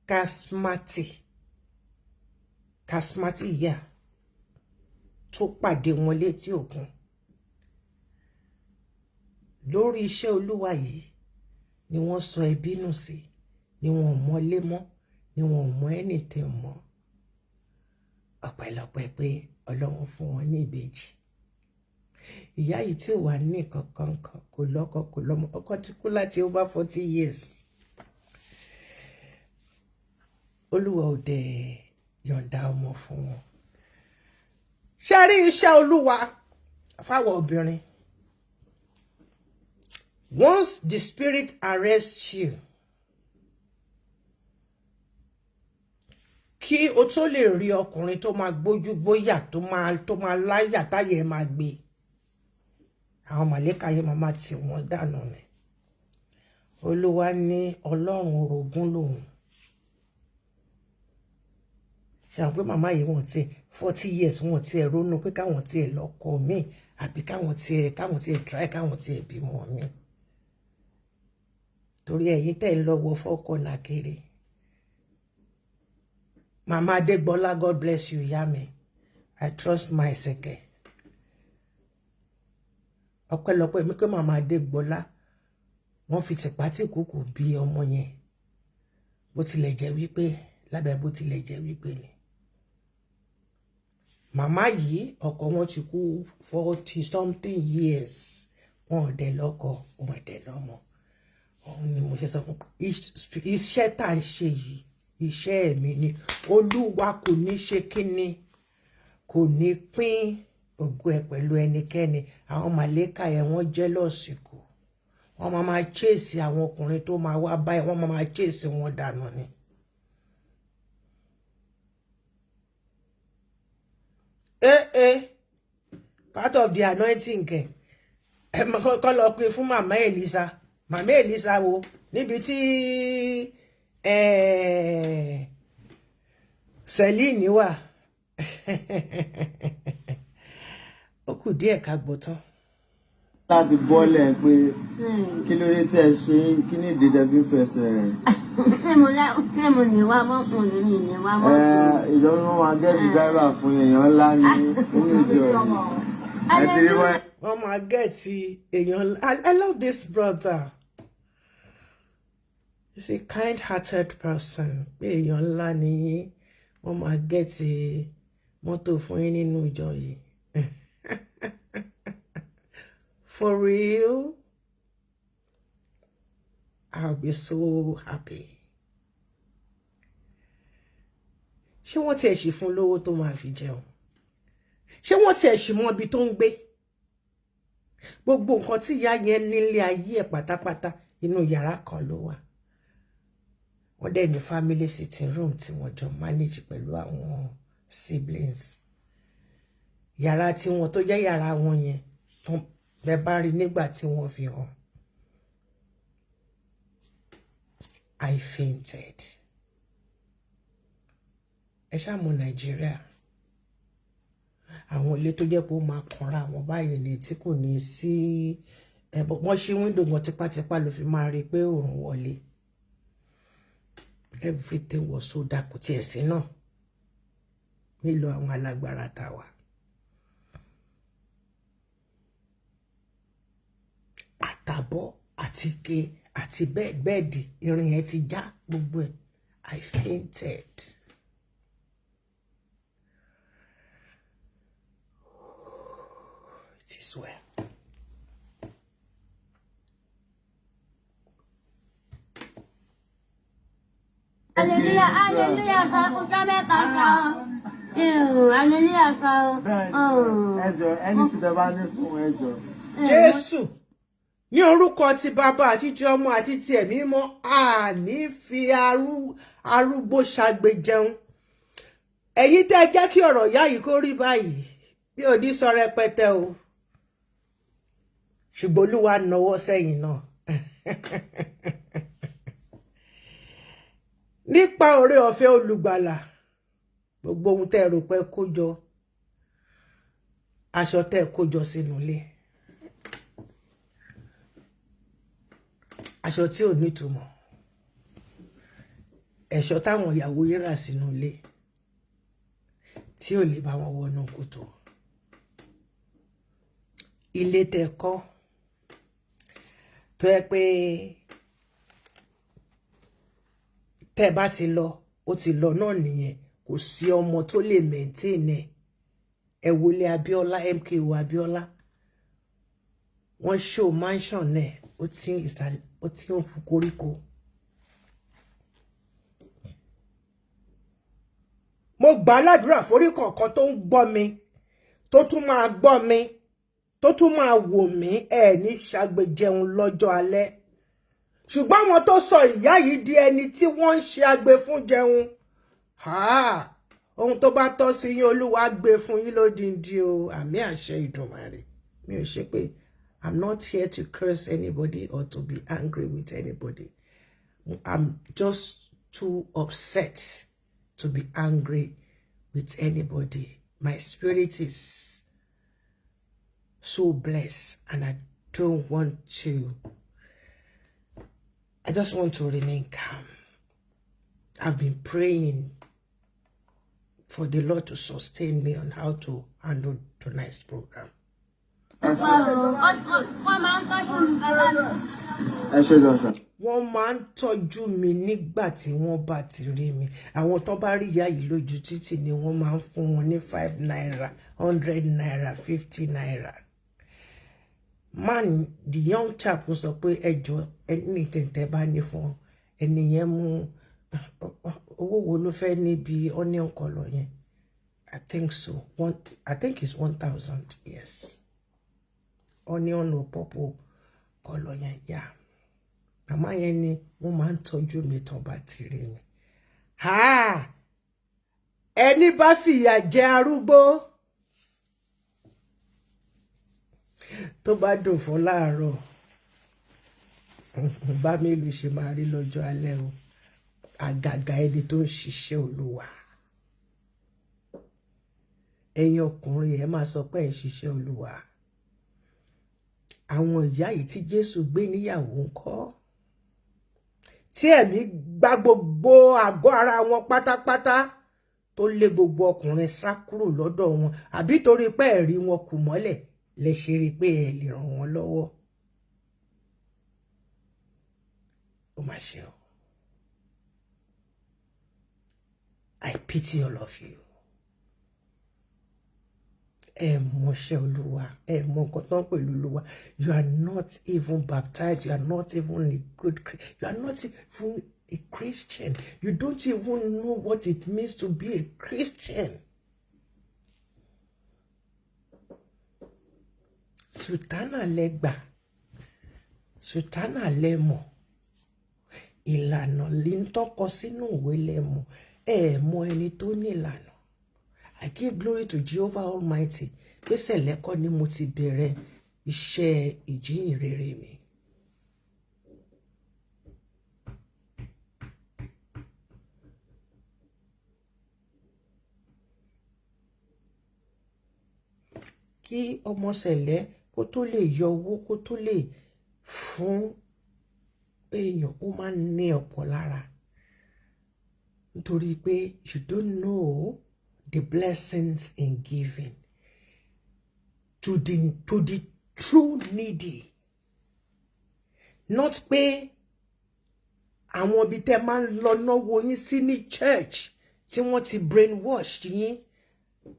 Kasmati, Kasmati ìyá tó pàdé wọn létí òkun lórí iṣẹ́ Olúwa yìí ni wọ́n sọ ẹbí nù sí, ni wọn ò mọlé mọ́, ni wọn ò mọ anything mọ́. Ọpẹ́lọpẹ́ pé Ọlọ́run fún wọn ní ìbejì. Ìyá yìí tí ò wà ní kankan kan, kò lọ́kọ, kò lọ́mọ, ọkọ ti kú láti over 40 years. Olúwa ò dẹ̀ yọ̀ǹda ọmọ fún wọn. Ṣe rí iṣẹ́ Olúwa fáwọn obìnrin, once the spirit arrests you, kí o tó lè rí ọkùnrin tó máa gbójú gbóyà, tó máa láyà táyà ẹ máa gbé, àwọn màlẹ́kà yẹn máa tì wọ́n dànù ni. Olúwa ní Ọlọ́run orogún lòun. Ṣe àwọn pé màmá yìí, wọ́n ti 40 years, wọ́n ti ẹ̀ ronú pé káwọn tiẹ̀ lọ́kọ míì, àbí káwọn tiẹ̀ try, káwọn tiẹ̀ bímọ míì? Torí ẹ̀yin tẹ́ ń lọ́wọ́ fọ́kànnà kiri. Màmá Adégbọlá, God bless you, ìyá mi. I trust my sẹ̀kẹ̀. Ọpẹ́lọpẹ́ mi pé màmá Adégbọlá, wọ́n fi tìpátì kúkú bí ọmọ yẹn, bó tilẹ̀ jẹ́ wípé lábẹ́, bó tilẹ̀ jẹ́ wípé ni màmá yìí, ọkọ wọn ti kú 40 something years, wọn ò dẹ̀ lọ́kọ, wọn ò dẹ̀ lọ́mọ. Òun ni mo ṣe sọ fún iṣẹ́ tá à ń ṣe yìí, iṣẹ́ mi ni. Olúwa kò ní ṣe kíni, kò ní pín ògo ẹ̀ pẹ̀lú ẹnikẹ́ni. Àwọn màlẹ́kà ẹ̀, wọ́n jealous kù, wọ́n máa máa chase àwọn ọkùnrin tó máa wá báyìí, wọ́n máa máa chase wọn dànù ni. Part of the anointing kẹ ẹ kọ́ lọ pé fún màmá Elisa. Màmá Elisa wo níbi tí Celine wà? Ó kù díẹ̀ ká gbọ́ tán.
Láti bọ́lẹ̀ pé kí ló dé tẹ́ ẹ ṣe, kí ní ìdí tẹ́ fi ń fẹsẹ̀ rìn?
Ṣé mo lè wá mọ́tò ni? Mi lè wá mọ́tò.
Ìjọba wọn máa get driver fún èèyàn ńlá ní nínú ìjọ yìí. Ẹ ti rí wọ́n.
Wọ́n máa get èèyàn. I love this brother. He's a kind-hearted person. Pé èèyàn ńlá ni yín, wọ́n máa get mọ́tò fún yín nínú ìjọ yìí. For real? I'll be so happy. Ṣé wọ́n tiẹ̀ ṣì fún lówó tó máa fi jẹun? Ṣé wọ́n tiẹ̀ ṣì mọ ibi tó ń gbé? Gbogbo nǹkan tí ìyá yẹn nílé ayé ẹ̀ pátápátá, Inú yàrá kan ló wà. Wọ́n dẹ̀ ní family sitting room tí wọ́n jọ manage pẹ̀lú àwọn siblings. Yàrá tí wọ́n tó jẹ́ yàrá wọn yẹn tó bẹ bá rí nígbà tí wọ́n fi hàn, I fainted. Ẹ ṣáà mọ̀ Nàìjíríà, àwọn ilé tó jẹ́ pé ó máa kanra àwọn báyìí ni, tí kò ní sí wọ́n ṣí window gan, tipátipá ló fi máa rí i pé òòrùn wọlé. Everything was so dark. Kò tiẹ̀ sí náà nílò àwọn alágbára tàwa. Àtàbọ̀ àti ike àti bed irin yẹn ti já gbogbo ẹ̀. I fainted. It is well.
Hallelujah, hallelujah, sọ ọjọ́ mẹ́ta sọ. Hallelujah sọ.
Ẹ jọ̀ọ́, ẹni tí tẹ bá ní fún, ẹ jọ̀ọ́.
Jésù, ní orúkọ ti Bàbá àti ti Ọmọ àti ti Ẹ̀mí Mímọ́, àní fi arúgbó ṣagbe jẹun. Ẹ̀yin tẹ́ jẹ́ kí ọ̀rọ̀ ìyá yìí kó rí báyìí, bí ò ní sọ rẹpẹtẹ o, ṣùgbọ́n Olúwa nawọ́ sẹ́yìn náà nípa oore ọ̀fẹ́ olùgbàlà. Gbogbo ohun tẹ́ rò pé kó jọ, aṣọ tẹ́ kó jọ sínú ilé, aṣọ tí ò nítumọ̀, ẹ̀ṣọ́ táwọn ìyàwó yín rà sínú ilé tí ò lè bá wọn wọnú kòtò, ilé tẹ́ kọ́ tó yẹ pé tẹ́ bá ti lọ, ó ti lọ náà nìyẹn, kò sí ọmọ tó lè maintain ẹ̀. Ẹ wọlé Abíọ́lá, MKO Abíọ́lá, wọ́n show mansion náà, ó ti ìsàlẹ̀, ó ti ń hu koríko. Mo gbà á ládùúrà forí kọ̀ọ̀kan tó ń gbọ́ mi, tó tún máa gbọ́ mi, tó tún máa wò mí, ẹ̀ ní ṣàgbéjẹun lọ́jọ́ alẹ́. Ṣùgbọ́n àwọn tó sọ ìyá yìí di ẹni tí wọ́n ń ṣe agbe fún jẹun, ohun tó bá tọ́ sí yín, Olúwa gbé fún yín lódìndí o. Àmì àṣẹ Ìdùmarè. Mi ò ṣe pé, I'm not here to curse anybody or to be angry with anybody. I'm just too upset to be angry with anybody. My spirit is so blessed and I don't want to, I just want to remain calm. I've been praying for the Lord to sustain me on how to handle tonight's program.
Wọ́n máa ń tọ́jú mi, bàbá mi.
Ẹ ṣe gan sir.
Wọ́n máa ń tọ́jú mi nígbà tí wọ́n bá ti rí mi. Àwọn tó bá rí ìyá yìí lójú títì ni wọ́n máa ń fún wọn ní 5 naira, 100 naira, 50 naira. Man, the young chap sọ pé ẹjọ́ ẹni tẹ̀tẹ̀ bá ní fún ẹni yẹn, mú owó wo ló fẹ́ níbi onion colour yẹn? I think so, one, I think it's 1,000, yes, onion or purple colour yẹn, yeah. Màmá yẹn ni wọ́n máa ń tọ́jú mi tán bá ti rí mi. Ẹni bá fìyà jẹ arúgbó, tó bá dùn fún láàárọ̀, bá mélòó ṣe máa rí lọ́jọ́ alẹ́ o. Àgàgà ẹni tó ń ṣiṣẹ́ Olúwa. Ẹ̀yin ọkùnrin, ẹ máa sọ pé ẹ̀ ń ṣiṣẹ́ Olúwa. Àwọn ìyá yìí tí Jésù gbé níyàwó ńkọ́, tí ẹ̀mí gba gbogbo àgọ́ ara wọn pátápátá, tó lé gbogbo ọkùnrin sá kúrò lọ́dọ̀ wọn, àbí torí pé ẹ̀rí wọn kù mọ́lẹ̀ lẹ ṣe rí pé ẹ lè ràn wọ́n lọ́wọ́? Ó mà ṣe o. I pity all of you. Ẹ mọṣẹ́ Olúwa, ẹ mọ nǹkan tó ń pè lólúwa. You are not even baptized, you are not even a good, you are not even a Christian. You don't even know what it means to be a Christian. Sùtánà lẹ́gbà. Sùtánà lẹ́mọ̀, ìlànà lè ń tọ́kọ sínú ìwé lẹ́mọ̀. Ẹ mọ ẹni tó ní ìlànà. I give glory to Jehovah Almighty pé Sẹ̀lẹ́ kọ́ ni mo ti bẹ̀rẹ̀ iṣẹ́ ìjíhìn rere mi. Kí ọmọ Sẹ̀lẹ́ kó tó lè yọ owó, kó tó lè fún èèyàn, ó máa ń ní ọ̀pọ̀ lára, nítorí pé you don't know the blessings in giving to the true needy, not pé àwọn ibi tẹ́ máa ń lọ náwó yín sí ní church tí wọ́n ti brainwash yín,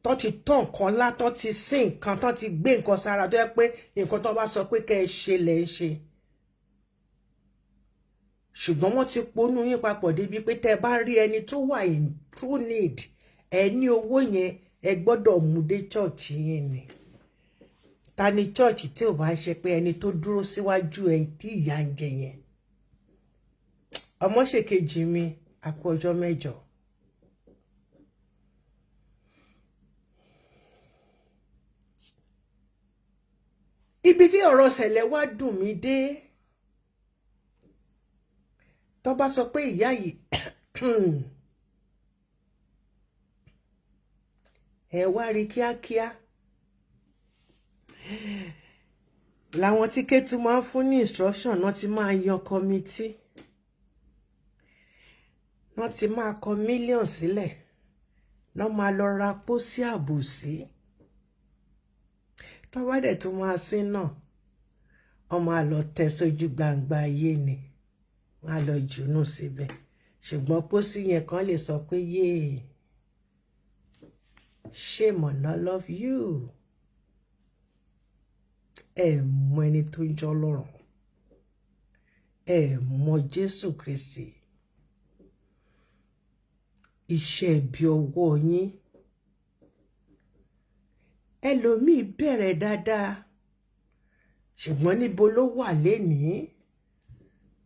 tó ti tọ́ nǹkan lá, tó ti sín nǹkan, tó ti gbé nǹkan sára, tó yẹ pé nǹkan tó bá sọ pé kẹ́ ẹ ṣe lẹ̀ ń ṣe. Ṣùgbọ́n wọ́n ti ponú yín papọ̀ débi pé tẹ́ ẹ bá rí ẹni tó wà in true need, ẹ ní owó yẹn, ẹ gbọ́dọ̀ mú dé church yín ni. Ta ni church tí ò bá ń ṣe pé ẹni tó dúró síwájú ẹ tí ìyà ń jẹ yẹn? Ọmọ ṣèkejì mi, àkú ọjọ́ mẹ́jọ. Ibi tí ọ̀rọ̀ ṣẹlẹ̀ wá dùn mí dé, tó bá sọ pé ìyá yìí, ẹ wá rí kíákíá làwọn tí Kétu máa ń fún ní instruction náà ti máa yan committee, wọ́n ti máa kọ mílíọ̀nù sílẹ̀, náà máa lọ ra pósí àbòsí. Tó bá dẹ̀ tó máa sín náà, wọ́n máa lọ tẹ́ sójú gbangba ayé ni, wọ́n á lọ jùnú síbẹ̀. Ṣùgbọ́n pósí yẹn kan lè sọ pé, "Yéè, shame on all of you." Ẹ mọ ẹni tó ń jọ́ lọ́rùn, ẹ mọ Jésù Kristi. Iṣẹ́ ibi ọwọ́ yín, ẹlòmíì bẹ̀rẹ̀ dáadáa, ṣùgbọ́n níbo ló wà lénìí?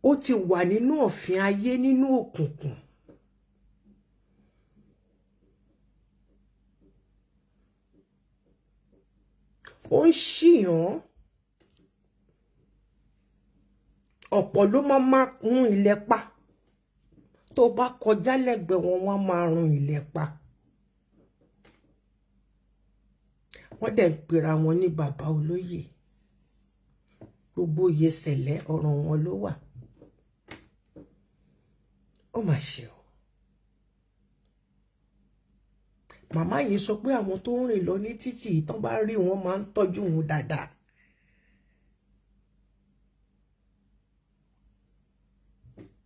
Ó ti wà nínú òfin ayé, nínú òkùnkùn. Ó ń ṣìyàn, ọ̀pọ̀ ló máa máa rún ilẹ̀ pa. Tó bá kọjá lẹ́gbẹ̀ẹ́ wọn, wọ́n máa rún ilẹ̀ pa. Wọ́n dẹ̀ ń pera wọn ní bàbá olóyè. Gbogbo oyè Sẹ̀lẹ́, ọ̀ràn wọn ló wà. Ó mà ṣe o. Màmá yìí sọ pé àwọn tó ń rìn lọ ní títì, tán bá rí wọn, máa ń tọ́jú wọn dáadáa.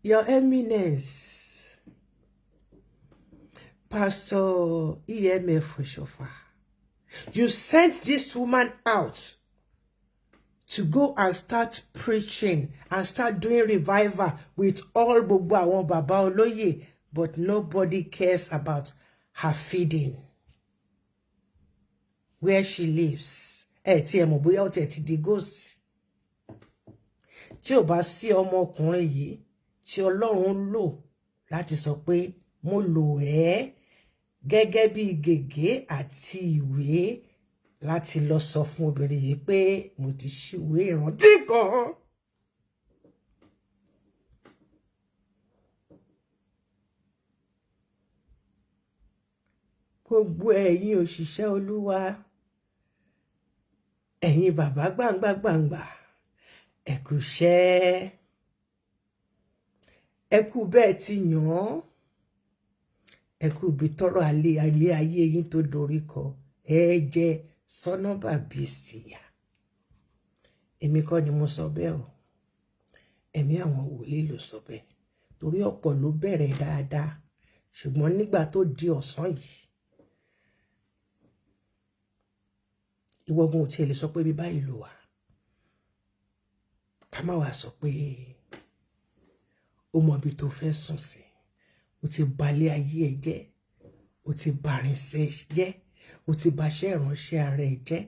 Your Eminence, Pastor EMF Oshofa, you sent this woman out to go and start preaching and start doing revival with all gbogbo àwọn bàbá olóyè, but nobody cares about her feeding, where she lives. Ẹ tí ẹ mọ̀ bóyá ó tiẹ̀ ti di ghost. Tí ò bá sí ọmọkùnrin yìí tí Ọlọ́run lò láti sọ pé mo lò ẹ́ gẹ́gẹ́ bí gègé àti ìwé láti lọ sọ fún obìnrin yìí pé mo ti ṣíwèé ìrántí kan. Gbogbo ẹ̀yin òṣìṣẹ́ Olúwa, ẹ̀yin bàbá gbàǹgbà gbàǹgbà, ẹ kú iṣẹ́, ẹ kú bẹ́ẹ̀ ti yàn án, ẹ kú ibi tọ́rọ̀ alẹ́ alẹ́ ayé yín tó dorí kọ. Ẹ jẹ́ sọ́nọ́bà bíi síyà. Èmi kọ́ ni mo sọ bẹ́ẹ̀ o, ẹ̀mí àwọn wòlíì ló sọ bẹ́ẹ̀, torí ọ̀pọ̀ ló bẹ̀rẹ̀ dáadáa, ṣùgbọ́n nígbà tó di ọ̀sán yìí, ìwọ́gun ò tiẹ̀ lè sọ pé bí báyìí ló wà. Ká má wàá sọ pé ó mọ ibi tó fẹ́ sùn sí. Ó ti balẹ̀ ayé ẹ jẹ́, ó ti bàrìnsẹ̀ jẹ́, ó ti baṣẹ́ ìránṣẹ́ ara ẹ jẹ́.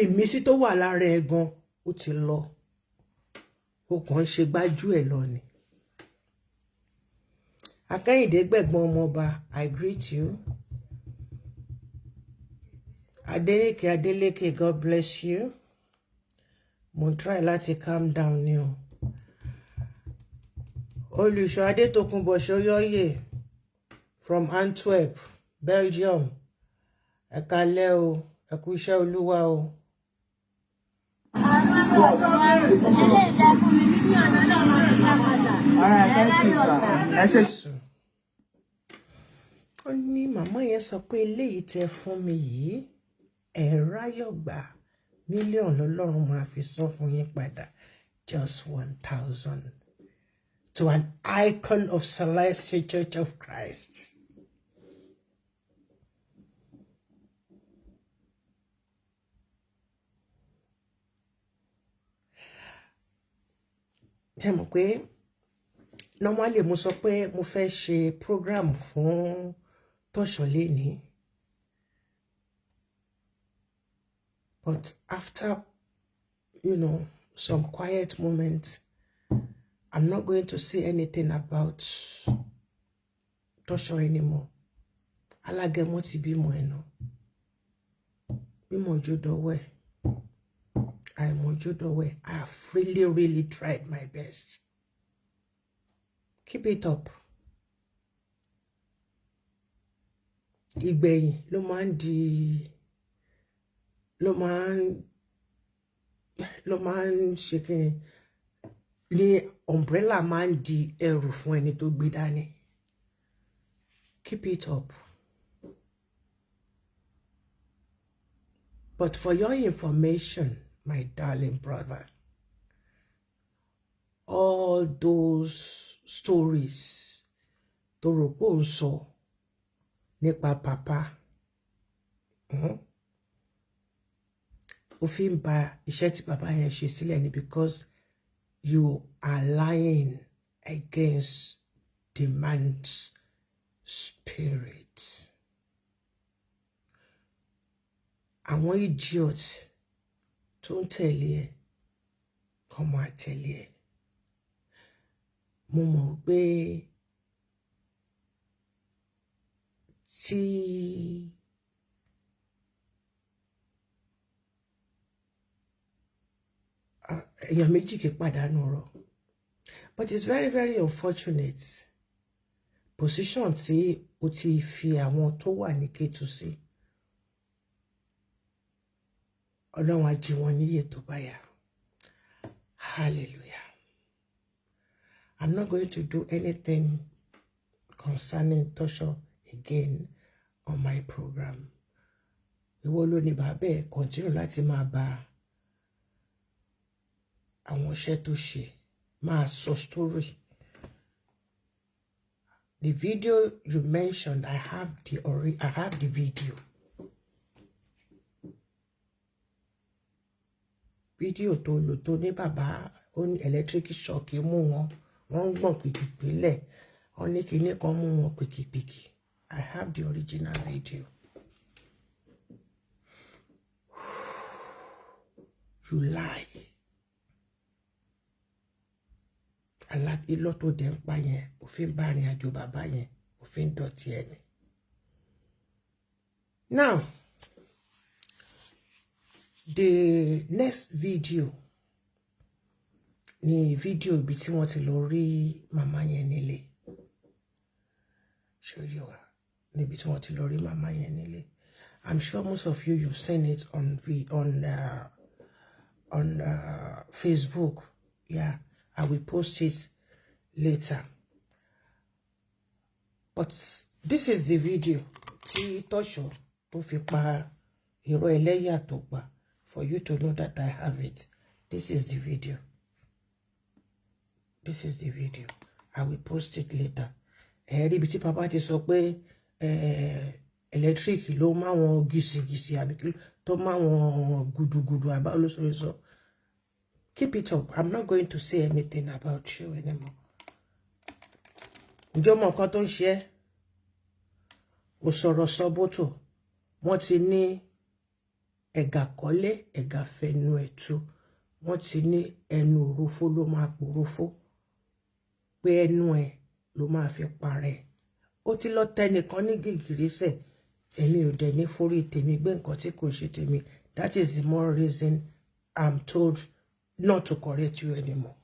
Ìmísí tó wà lára ẹ gan, ó ti lọ. Ó kàn ń ṣe gbájú ẹ̀ lọ ni. Akẹ́yìndé gbẹ̀gbọ́n ọmọọba, I greet you. Adeleke Adeleke, God bless you. Mo try láti calm down ni o. Olùṣọ́ Adétòkunbọ̀ Ṣóyọ́yè from Antwerp, Belgium. Ẹ kálẹ́ o, ẹ kú iṣẹ́ Olúwa o.
Eléyìí tẹ́ fún mi, mílíọ̀nù náà máa fi dá padà.
All right, thank you, sir. Ẹ ṣé.
Ó ní màmá yẹn sọ pé eléyìí tẹ́ fún mi yìí, ẹ ráyọ̀ gbà, mílíọ̀nù lọ́lọ́run máa fi san fún yín padà. Just 1,000 to an icon of Celestial Church of Christ. Ẹ mọ̀ pé normally mo sọ pé mo fẹ́ ṣe program fún Tọ́ṣọ̀ lénìí. But after some quiet moments, I'm not going to say anything about Tosho anymore. Alágẹmọ ti bímọ ẹ̀ náà. Bímọ ojú dọwọ́ ẹ̀. Àìmọ̀jú dọwọ́ ẹ̀. I have really, really tried my best. Keep it up. Ìgbẹ̀yìn ló máa ń di ló máa ń ṣe kí ni umbrella máa ń di ẹrù fún ẹni tó gbé dání. Keep it up. But for your information, my darling brother, all those stories tó rò pé ò ń sọ nípa pàpá, ó fi ń ba iṣẹ́ tí bàbá yẹn ṣe sílẹ̀ ni, because you are lying against the man's spirit. Àwọn idiot tó ń tẹ̀lé ẹ kàn máa tẹ̀lé ẹ. Mo mọ̀ pé tí èèyàn méjì kì í pàdánù ọ̀rọ̀, but it's very, very unfortunate position tí o ti fi àwọn tó wà ní Kétu sí. Ọlọ́run á jí wọn níyè tó bá yá. Hallelujah. I'm not going to do anything concerning Tosho again on my program. Ìwọ ló ní bàbá ẹ̀, continue láti máa bá àwọn iṣẹ́ tó ṣe, máa sọ story. The video you mentioned, I have the video. Fídíò tó lò tó ní bàbá ó ní electric shock mú wọn, wọ́n ń gbọ̀n pìpìpì lẹ̀, wọ́n ní kinní kan mú wọn pìkìpìkì. I have the original video. You lie. Ilọ́ tó dẹ̀ ń pa yẹn, òfin bá rìn àjò bàbá yẹn, òfin dọ̀tí ẹni. Now, the next video ni fídíò ibi tí wọ́n ti lọ rí màmá yẹn nílé. Ṣé wa? Níbi tí wọ́n ti lọ rí màmá yẹn nílé. I'm sure most of you, you've seen it on Facebook. Yeah, I will post it later. But this is the video tí Tosho tó fi pa irọ́ ẹlẹ́yà tó pa, for you to know that I have it. This is the video. This is the video. I will post it later. Ẹ rí ibi tí bàbá ti sọ pé electric ló máwọn gìsìgìsì àbí tó máwọn gudugudu àbá olóṣèlú. Keep it up. I'm not going to say anything about you anymore. Ǹjẹ́ o mọ nǹkan tó ń ṣe ẹ́? O sọ̀rọ̀ sọ bótò. Wọ́n ti ní ẹ̀gà kọ́lé, ẹ̀gà fẹnu ẹ̀ tú. Wọ́n ti ní ẹnu òròfó ló máa pòròfó, pé ẹnu ẹ ló máa fi parẹ́. Ó ti lọ tẹnìkan ní gìgìrísẹ̀. Èmi ò dẹ̀ ní forí tèmi gbé nǹkan tí kò ṣe tèmi. That is the more reason I'm told not to correct you anymore.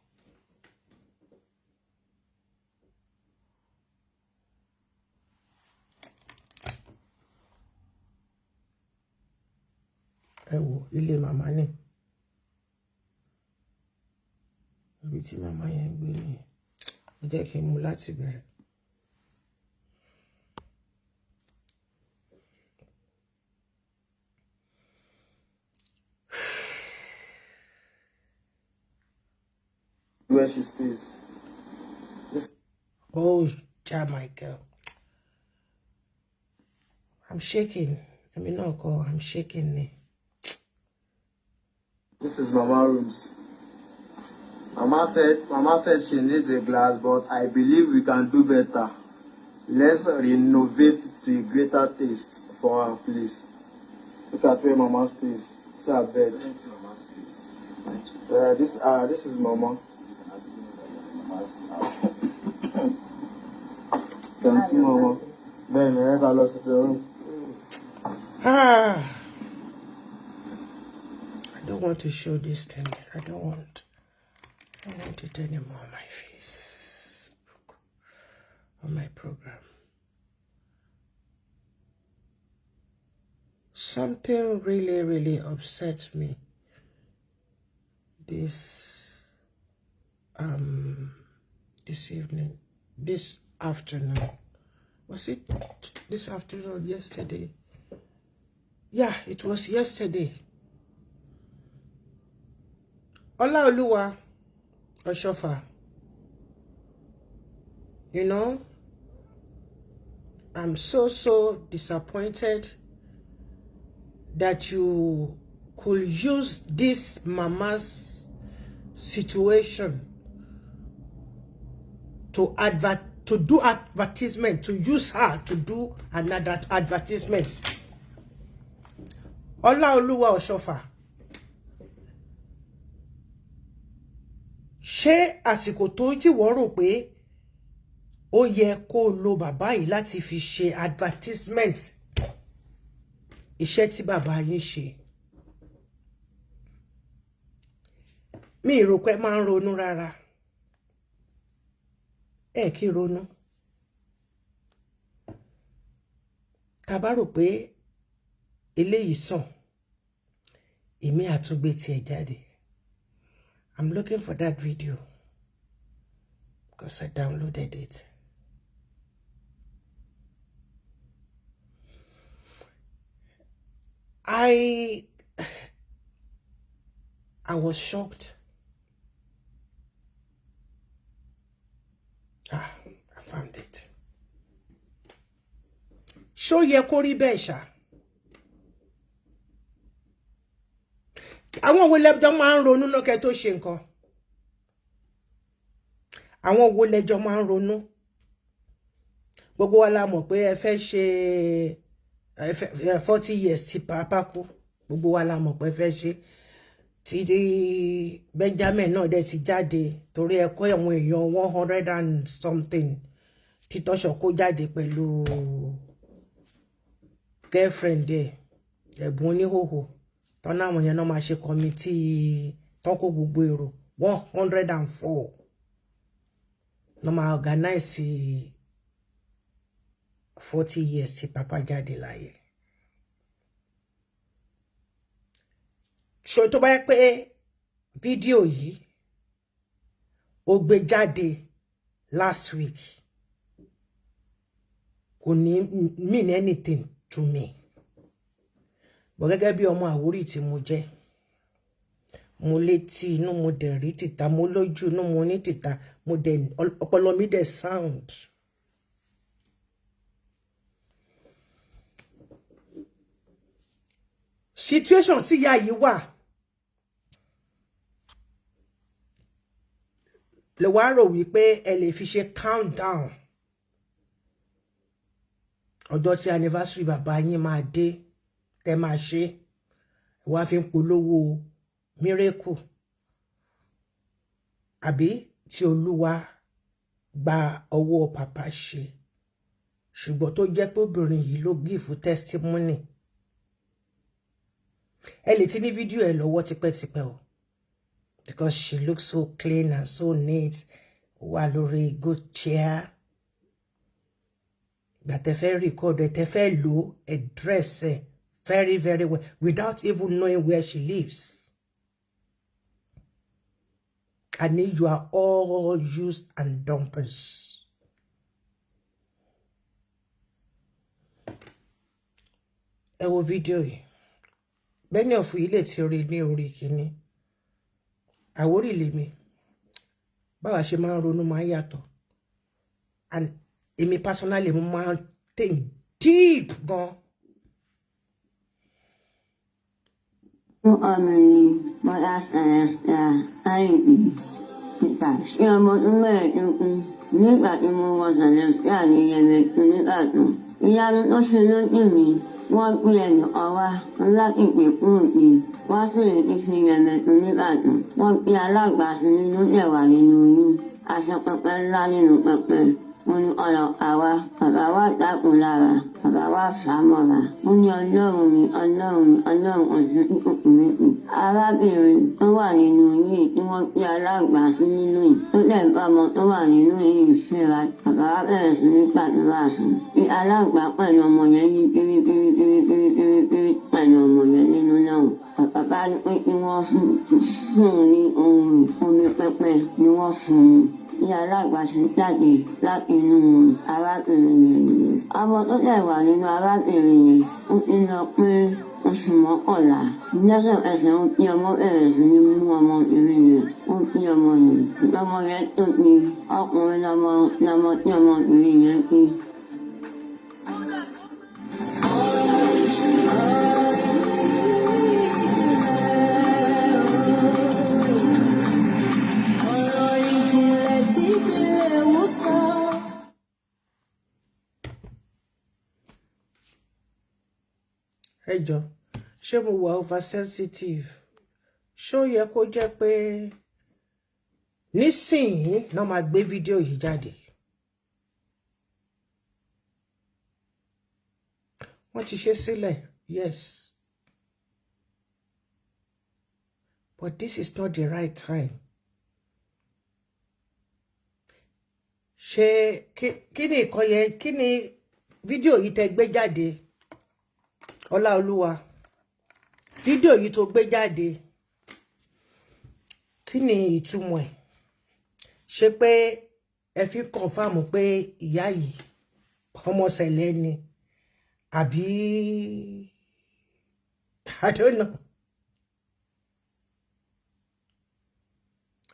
Ẹ wo ilé màmá ní ibi tí màmá yẹn ń gbé nìyẹn. Ẹ jẹ́ kí n mú láti bẹ̀rẹ̀.
Where she stays. This
Oh, ja, Michael. I'm shaking. Èmi náà kọ́, I'm shaking ni.
This is Mama rooms. Mama said she needs a glass, but I believe we can do better. Let's renovate it to a greater taste for her, please. Look at where Mama stays. See her bed. This is Mama. Can see Mama. Then ẹ ká lọ sí ti room.
Ah, I don't want to show this thing. I don't want. I don't want it anymore on my face. On my program. Something really, really upset me this evening, this afternoon. Was it this afternoon or yesterday? Yeah, it was yesterday. Olaoluwa Oshofa. I'm so, so disappointed that you could use this mama's situation to do advertisement, to use her to do another advertisement. Ọláolúwa Ọ̀ṣọ́fà, ṣé àsìkò tó jíwọ́ rò pé ó yẹ kó lo bàbá yìí láti fi ṣe advertisement iṣẹ́ tí bàbá yín ṣe? Mi rò pé máa ń ronú rárá. Ẹ kí ronú. Tá bá rò pé eléyìí sàn, èmi àtúngbé tiẹ̀ jáde. I'm looking for that video because I downloaded it. I was shocked. Ah, I found it. Ṣó yẹ kó rí bẹ́ẹ̀ ṣá? Àwọn wo lẹ́jọ́ máa ń ronú náà kẹ́ tó ṣe nǹkan? Àwọn wo lẹ́jọ́ máa ń ronú? Gbogbo wa la mọ̀ pé ẹ fẹ́ ṣe 40 years tí pàápàá kú. Gbogbo wa la mọ̀ pé ẹ fẹ́ ṣe tí Benjamin náà dẹ̀ ti jáde, torí ẹ kó àwọn èèyàn 100 and something tí Tọ́ṣọ̀ kó jáde pẹ̀lú girlfriend ẹ̀, ẹ̀bùn oníhòhò tọ́nà. Àwọn yẹn náà máa ṣe committee tán kó gbogbo èrò 104 náà máa organize 40 years tí papa jáde láyé. Ṣé tó bá yẹ pé fídíò yìí ó gbé jáde last week, kò ní mean anything to me, but gẹ́gẹ́ bí ọmọ Àwórì tí mo jẹ́, mo létí inú, mo dẹ̀ rí tìta, mo lójú inú, mo ní tìta, mo dẹ̀ ọpọlọ mi dẹ̀ sound. Situation tí ìyá yìí wà lè wá rò wípé ẹ lè fi ṣe countdown ọjọ́ tí anniversary bàbá yín máa dé tẹ́ máa ṣe, wá fi ń polówó miracle. Àbí tí Olúwa gba ọwọ́ pàpà ṣe, ṣùgbọ́n tó jẹ́ pé obìnrin yìí ló give testimony. Ẹ lè ti ní fídíò ẹ lọ́wọ́ tipẹ́tipẹ́ o, because she looks so clean and so neat, wà lórí good chair. Gbà tẹ́ fẹ́ record ẹ, tẹ́ fẹ́ lò ẹ, dress ẹ very very well without even knowing where she lives. And you are all used and dumpers. Ẹ wo fídíò yìí. Bẹ́ẹ̀ni ọ̀fù yìí lè ti rí ní orí kìíní. Àwórì lèmi. Báwa ṣe máa ń ronú máa ń yàtọ̀. And èmi personally, mo máa ń think deep gan.
Orúkọ mi ni Bọ́lá Celestia Káyọ̀dé Peter. Ṣé ọmọ ọdún 15 nígbà tí mo wọ Celestia ní Yemẹtu nìbàdàn. Ìyanu tó ṣe lójú mi, wọ́n gbé ẹnìkan wá láti Ìpèkúròdì wá sí ìdí Yemẹtu nìbàdàn. Wọ́n gbé alágbà sí nínú dẹ̀ wà nínú oyún. Aṣọ pẹpẹ ńlá nínú pẹpẹ. Mo ní ọ̀rọ̀ àwa, bàbá wa dákun lára, bàbá wa fà á mọ́ra. Mo ní Ọlọ́run mi, Ọlọ́run mi, Ọlọ́run ọ̀sìn ìkòkò méjì. Arábìnrin tó wà nínú yìí tí wọ́n gbé alágbà sí nínú yìí, tó dẹ̀ bá ọmọ tó wà nínú yìí síra. Bàbá wa bẹ̀rẹ̀ sí ní gbàdúrà sí. Bí alágbà pẹ̀lú ọmọ yẹn yí bírí bírí bírí bírí bírí bírí pẹ̀lú ọmọ yẹn nínú náà. Bàbá bá ní pé kí wọ́n fún un ní ohun omi pẹpẹ ni wọ́n fún un. Bí alágbà ṣe jáde láti inú arábìnrin yẹn nìyẹn. Ọmọ tó dẹ̀ wà nínú arábìnrin yẹn, ó ti lọ pé oṣù 11. Lẹ́sẹ̀kẹsẹ̀ ó bí ọmọ bẹ̀rẹ̀ sí ní mú ọmọbìnrin yẹn. Ó bí ọmọ yẹn. Ọmọ yẹn tóbi, ọkùnrin lọmọ lọmọ tí ọmọbìnrin yẹn bí.
Ọ̀rọ̀ ìjìnlẹ̀ tí ìpìlẹ̀ wò sọ.
Ẹ jọ, ṣé mo wà oversensitive? Ṣó yẹ kó jẹ́ pé nísìnyí náà máa gbé fídíò yìí jáde? Wọ́n ti ṣe sílẹ̀, yes. But this is not the right time. Ṣé kí ni ìkọ́ yẹn, kí ni fídíò yìí tẹ́ gbé jáde? Ọláolúwa, fídíò yìí tó gbé jáde, kí ni ìtumọ̀ ẹ̀? Ṣé pé ẹ fi confirm pé ìyá yìí ọmọ Sẹ̀lẹ̀ ni, àbí I don't know.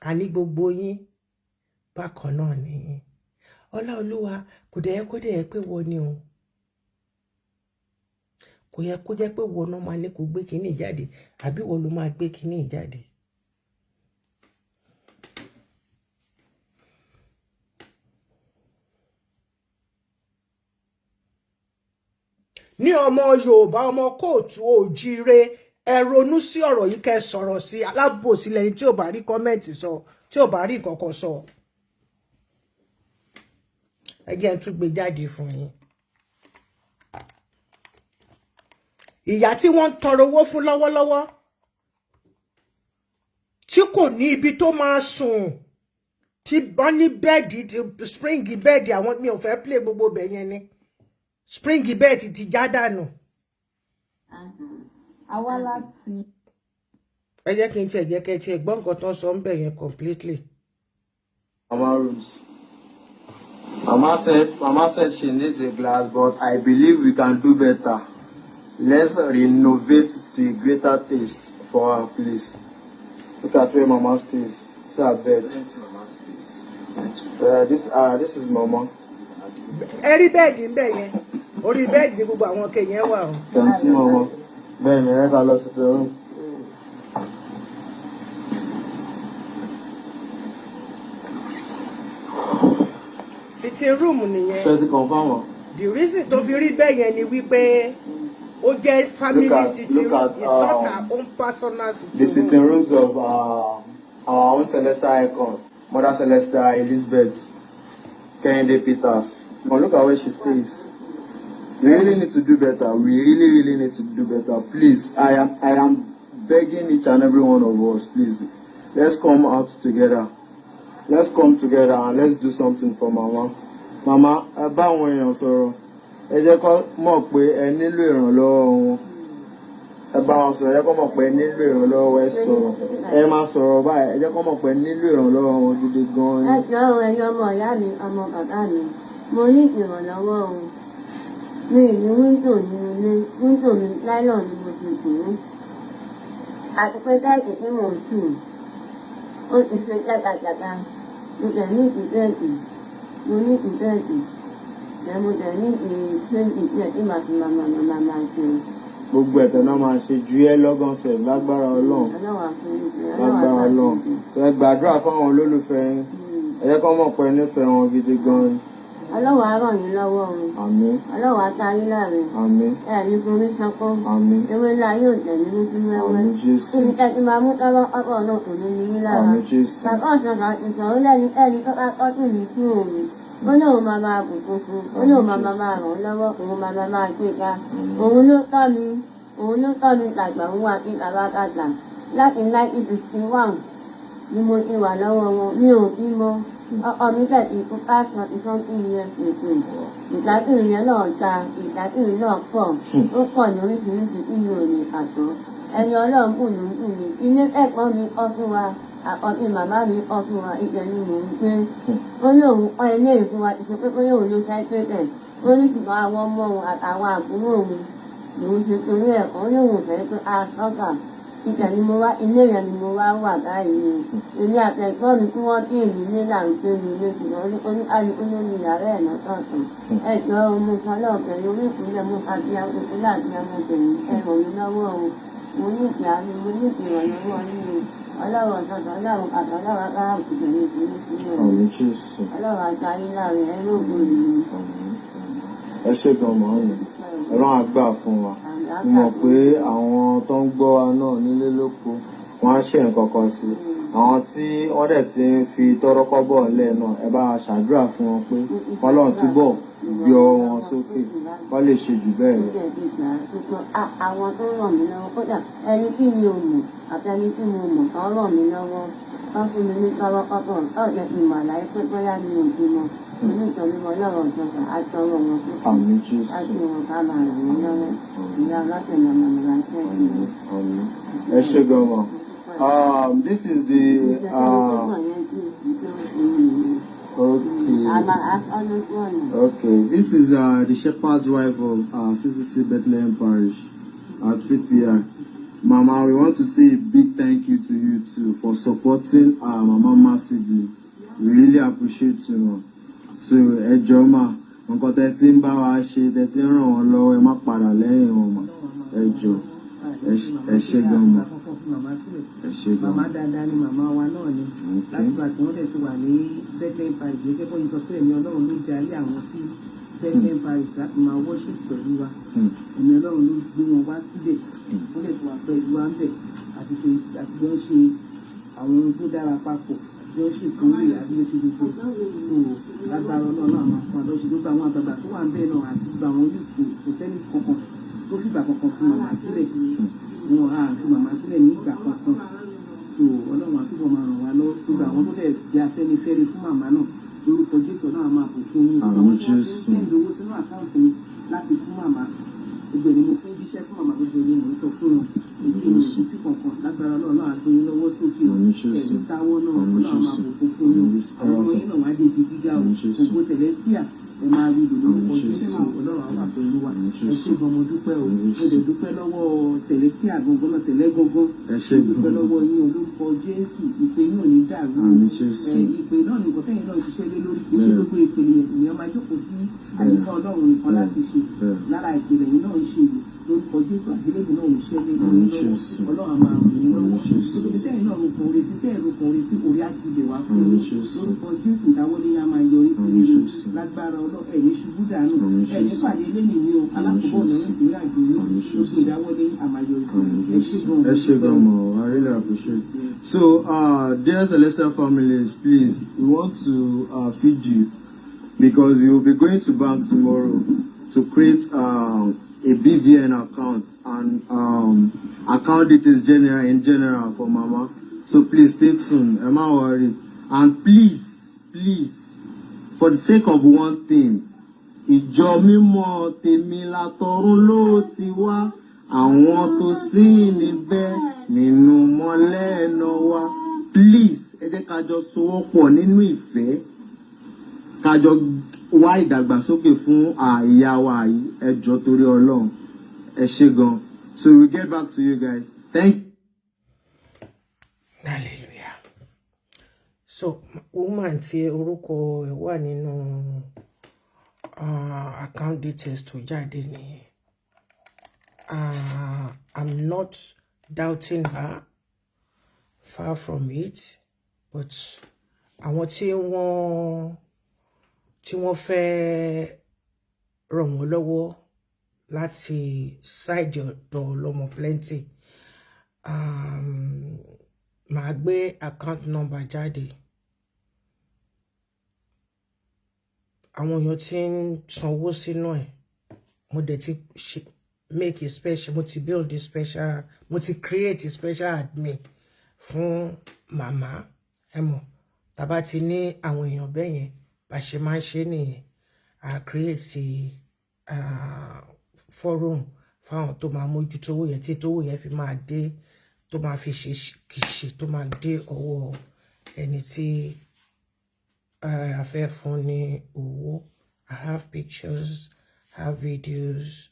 Àní gbogbo yín bákan náà ni yín. Ọláolúwa, kò dẹ̀ yẹ kó dẹ̀ yẹ pé wọ́n ni o. Kò yẹ kó jẹ́ pé wọ́n náà máa ní kó gbé kíní jáde, àbí wọ́n ló máa gbé kíní jáde. Ní ọmọ Yorùbá, ọmọ kóòtù òjíire, ẹ ronú sí ọ̀rọ̀ yìí, kẹ́ sọ̀rọ̀ sí alábòsí lẹ́yìn tí ò bá rí comment sọ, tí ò bá rí nǹkan kan sọ. Ẹ jẹ́ n tún gbé jáde fún yín. Ìyá tí wọ́n ń tọrọ owó fún lọ́wọ́lọ́wọ́, tí kò ní ibi tó máa sùn, tí wọ́n ní bed, spring bed àwọn, mi ò fẹ́ play gbogbo bẹ̀ yẹn ni, spring bed ti já dànù.
A wá láti
Ẹ jẹ́ kí n tiẹ̀ jẹ́ kẹ́ tiẹ̀ gbọ́ nǹkan tó ń sọ ń bẹ̀ yẹn completely.
Mama rooms. Mama said she needs a glass, but I believe we can do better. Let's renovate it to a greater taste for her place. Look at where Mama stays. See her bed. This is Mama.
Ẹ rí bed ń bẹ̀ yẹn, orí bed ní gbogbo àwọn ọkẹ yẹn wà o.
Can see Mama. Bẹ́ẹ̀ni, ẹ ká lọ sitting room.
Sitting room nìyẹn.
Ṣé ẹ ti confirm wọn?
The reason tó fi rí bẹ́ẹ̀ yẹn ni wípé ó jẹ́ family sitting
Look
room.
at,
It's not her own personal
the
sitting
sitting
room.
rooms of our own Celestial Icon. Mother Celestia Elizabeth Kehinde Peters. But look at where she stays. We really need to do better. We really, really need to do better. Please, I am begging each and every one of us, please. Let's come out together. Let's come together and let's do something for Mama. Mama, ẹ bá àwọn èèyàn sọ̀rọ̀. Ẹ jẹ́ kó mọ̀ pé ẹ nílò ìrànlọ́wọ́ wọn. Ẹ bá wọn sọ̀rọ̀, ẹ jẹ́ kó mọ̀ pé ẹ nílò ìrànlọ́wọ́. Ẹ sọ̀rọ̀. Ẹ máa sọ̀rọ̀ báyìí. Ẹ jẹ́ kó mọ̀ pé ẹ nílò ìrànlọ́wọ́ wọn gidi gan-an
Ẹ
ni.
jọ̀ọ́ o, ẹ̀yin ọmọ ìyá mi, ọmọ bàbá mi, mo ní ìrànlọ́wọ́ o. Mi ì ní window nínú ilé, window mi nylon ni mo ti kùn ún. Àti pé bed tí mò ń sùn, ó ti ṣe jágajàga. Mo dẹ̀ ní ìdí bed, mo ní ìdí bed. Ẹ̀ mo dẹ̀ ní ìdí change díẹ̀ tí màá fi máa ṣe.
Gbogbo ẹ̀tọ́ náà máa ṣe ju ẹ lọ́gán sẹ̀ lágbára Ọlọ́run.
Ọlọ́run àforíjì, Ọlọ́run
Lágbára Ọlọ́run.
àforíjì.
Ẹ gbàdúrà fáwọn olólùfẹ́ yín. Ẹ jẹ́ kó mọ̀ pé ẹ nífẹ̀ẹ́ wọn gidi gan ni.
Ọlọ́run á ràn yín lọ́wọ́ o.
Àmín.
Ọlọ́run á ta yín láre.
Àmín.
Ẹ ní forí ṣánpọ́n.
Àmín.
Ewé ńlá yóò tẹ̀ nínú sí wẹ́wẹ́.
Àmín Jésù.
Ibi tẹ́ ti máa mú tọ́lọ́ ọ̀pọ̀ náà kò ní ní yín lára.
Àmín Jésù.
Bàbá ọ̀sán ti sọ̀rọ̀ lẹ́nikẹ́ni tó bá tọ́jú mi fún òun. Ó lóun máa máa bùkún fún un. Ó lóun máa máa máa ràn án lọ́wọ́. Òun máa máa máa gbé ga. Òun ló tọ́ mi. Òun ló tọ́ mi dàgbà, òun wà kí bàbá dàgbà. Láti 1951 ni mo ti wà lọ́wọ́ wọn. Mi ò bímọ. Ọkọ mi bẹ̀ ti kú past 40-something years ago. Ìgbádùn yẹn náà ta, ìgbádùn náà pọ̀. Ó pọ̀ ní oríṣiríṣi tí mi ò lè kà tó. Ẹni Ọlọ́run bùn ló ń bùn mi. Ilé ẹ̀gbọ́n mi kọ́ fún wa, àkọ́bí màmá mi kọ́ fún wa, ibẹ̀ ni mò ń gbé. Ó lóun kọ́ ilé ìfún wa, ti sọ pé bóyá òun ló fẹ́ gbé bẹ̀. Ó ní ṣùgbọ́n àwọn ọmọ òun àtàwọn àbúrò òun lòun ṣe torí ẹ̀kọ́. Ó lóun ò fẹ́ pé a sọ́kà. Ibẹ̀ ni mo wá, ilé yẹn ni mo wá wà báyìí o. Èmi àtẹ̀gbọ́n mi tí wọ́n bí èmi ní là ń gbé mi ilé, ṣùgbọ́n oníkálukú ló ní yàrá ẹ̀ lọ́tọ̀ọ̀tọ̀. Ẹ jọ̀ọ́ o, mo fọlọ́ bẹ̀rẹ̀ orí ìkúnlẹ̀, mo fàbí ìkúnlẹ̀ àti ọmọbìnrin, ẹ ràn mí lọ́wọ́ o. Mo ní ìpè àánú, mo ní ìrànlọ́wọ́ yín o. Ọlọ́run ọ̀sọ̀tọ̀, Ọlọ́run àtọ̀, Ọlọ́run agbára òkùnkùn ní ìpínlẹ̀ sílẹ̀ o.
Àmín Jésù.
Ọlọ́run àtàrí láàrin ẹ lóògùn ìlú.
Àmín. Ẹ ṣé gan màámi. Ọlọ́run á gbà fún wa. Mo mọ̀ pé àwọn tó ń gbọ́ wa náà nílé lóko, wọ́n á ṣe nǹkan kan sí i. Àwọn tí wọ́n dẹ̀ ti ń fi tọ́rọ́kọ́bọ̀ ńlẹ̀ náà, ẹ bá wa ṣàdúrà fún wọn pé k'Ọlọ́run túbọ̀ gbé ọwọ́ wọn sókè, kó lè ṣe jù bẹ́ẹ̀ lọ.
Àwọn tó ràn mí lọ́wọ́, kódà ẹni tí mi ò mọ̀ àti ẹni tí mo mọ̀ tó ràn mí lọ́wọ́, tó fún mi ní tọ́rọ́kọ́bọ̀, tó jẹ́ kí n mọ̀ láyé pé bóyá mi ò bímọ. Mo ní ìtọ́jú Ọlọ́run ọ̀sọ̀tọ̀, á tọwọ́ wọn sókè.
Àmín Jésù.
Á gbé wọn ká máa ràn mí lọ́wọ́. Ìyá ọlọ́sẹ̀ ní ọmọ mi máa ń tẹ̀lé.
Àmín. Àmín. Ẹ ṣé gan ma. This is the okay. Okay, this is the shepherd's wife of CCC Bethlehem Parish at CPI. Mama, we want to say a big thank you to you too for supporting our mama massively. We really appreciate you, ma. So, ẹ jọ̀ọ́ mà, nǹkan tẹ́ tí ń bá wa ṣe, tẹ́ tí ń ràn wọ́n lọ́wọ́, ẹ má padà lẹ́yìn wọn mà. Ẹ jọ̀ọ́, ẹ ṣé gan ma. Ẹ ṣé gan.
Màmá dáadáa ni màmá wa náà ni. Látìgbà tí wọ́n dẹ̀ ti wà ní Bethlehem Parish, gẹ́gẹ́ bọ́ yìí sọ pé ẹ̀mí Ọlọ́run ló darí àwọn sí Bethlehem Parish láti máa worship pẹ̀lú wa. Ẹ̀mí Ọlọ́run ló gbé wọn wá síbẹ̀. Wọ́n dẹ̀ ti wà pẹ̀lú wa ń bẹ̀ àti ṣe àti jọ ń ṣe àwọn ohun tó dára papọ̀, àti jọ ń ṣe ìkórè, àti jọ ń ṣe gbogbo. So lágbára Ọlọ́run náà máa fún wa lọ́sẹ̀. Gbogbo àwọn àgbààgbà tó wà ń bẹ̀ náà àti gbogbo àwọn youth, kò sẹ́ni kankan tó fìgbà kankan fún màmá sílẹ̀. Wọn á fi màmá sílẹ̀ ní ìgbà kankan. So Ọlọ́run àtúbọ̀ máa ràn wá lọ́wọ́. Gbogbo àwọn tó dẹ̀ jẹ́ Afẹ́nifẹ́re fún màmá náà, lórúkọ Jésù, náà máa bù fún yín.
Àmín
Àwọn tí wọ́n ti ń
Jésù.
send owó sínú account mi láti fún màmá, gbogbo ẹni mo fún jíṣẹ́ fún màmá, gbogbo ẹni mò ń sọ fún wọn èyí ò
Jésù.
ní sí kankan. Lágbára Ọlọ́run náà á gbé yín lọ́wọ́ sókè.
Àmín Jésù.
Ẹ̀mí táwọ́ náà,
Àmín
Ọlọ́run máa
Jésù.
bùkún fún yín o.
Àmín Jésù.
Àwọn ọmọ yín náà wá dé ibi gíga o.
Àmín Jésù.
Ògo Celestial ẹ máa rí lò lórúkọ
Àmín
Jésù.
Jésù.
Ọlọ́run á wà pẹ̀lú wa.
Àmín
Ẹ ṣé
Jésù.
gan, mo dúpẹ́ o.
Àmín
Mo
Jésù.
dẹ̀ dúpẹ́ lọ́wọ́ Celestial gangan náà, tẹ̀lé gangan.
Ẹ ṣé
Mo dúpẹ́
gan.
lọ́wọ́ yín o, lórúkọ Jésù, ìpè yín ò ní dàrú o.
Àmín Jésù.
Ẹ ìpè náà ní nǹkan tẹ́yìn náà ń ṣiṣẹ́ lé lórí. Kì í ṣe gbogbo ìpè nìyẹn èèyàn máa jókòó sí àyíká Ọlọ́run nìkan láti ṣe. Lára ìpè lẹ́yìn náà ń ṣe yìí. Lórúkọ Jésù, àgbélébùú náà ò ní ṣẹlẹ̀
Àmín
lọ́wọ́.
Jésù.
Ọlọ́run á máa ràn yín lọ́wọ́.
Àmín Jésù.
Gbogbo tẹ́yìn náà rokùn retí, tẹ́yìn rokùn retí, orí á ti lè wá fún
Àmín
yín.
Jésù.
Lórúkọ Jésù, ìdáwọ́lé yín á máa yọrí sí
Àmín
rere.
Jésù.
Lágbára Ọlọ́run, ẹ̀ ní ṣubú dànù.
Àmín
Ẹ̀ ní
Jésù.
pàdé eléyìí ní o alákòóbọ̀
Jésù.
lórí ìpínlẹ̀ àjò yín.
Àmín
Gbogbo
Jésù.
ìdáwọ́lé yín á máa yọrí sí
Àmín
rere. Ẹ ṣé
Jésù.
gan-an.
Ẹ ṣé gan ma, I really appreciate. So, dear Celestial families, please, we want to feed you because we will be going to bank tomorrow to create a BVN account and account details general in general for Mama. So please stay tuned. Ẹ má worry. And please, please, for the sake of one thing, ìjọ mímọ́ tèmi látọ̀run ló ti wá, àwọn tó sì níbẹ̀ nínú mọ́lẹ̀ náà wá. Please, ẹ jẹ́ ká jọ sowọ́pọ̀ nínú ìfẹ́, ká jọ wá ìdàgbàsókè fún àyà wa yìí. Ẹ jọ̀ọ́, torí Ọlọ́run, ẹ ṣé gan. So we get back to you guys. Thank
Hallelujah. So woman tí orúkọ ẹ̀ wà nínú account details tó jáde nìyẹn. I'm not doubting her, far from it, but àwọn tí wọ́n fẹ́ ràn wọ́n lọ́wọ́ láti side ọ̀dọ̀ Ọlọ́mọ Plenty, màá gbé account number jáde. Àwọn èèyàn tí ń sanwó sínú ẹ̀. Mo dẹ̀ ti make a special, mo ti build a special, mo ti create a special admin fún màmá. Ẹ mọ̀, tàbá ti ní àwọn èèyàn bẹ́ẹ̀ yẹn, bá ṣe máa ń ṣe nìyẹn, a create forum fáwọn tó máa mójútó owó yẹn tí tówó yẹn fi máa dé, tó máa fi ṣe kìṣe, tó máa dé ọwọ́ ẹni tí a fẹ́ fún ní owó. I have pictures, I have videos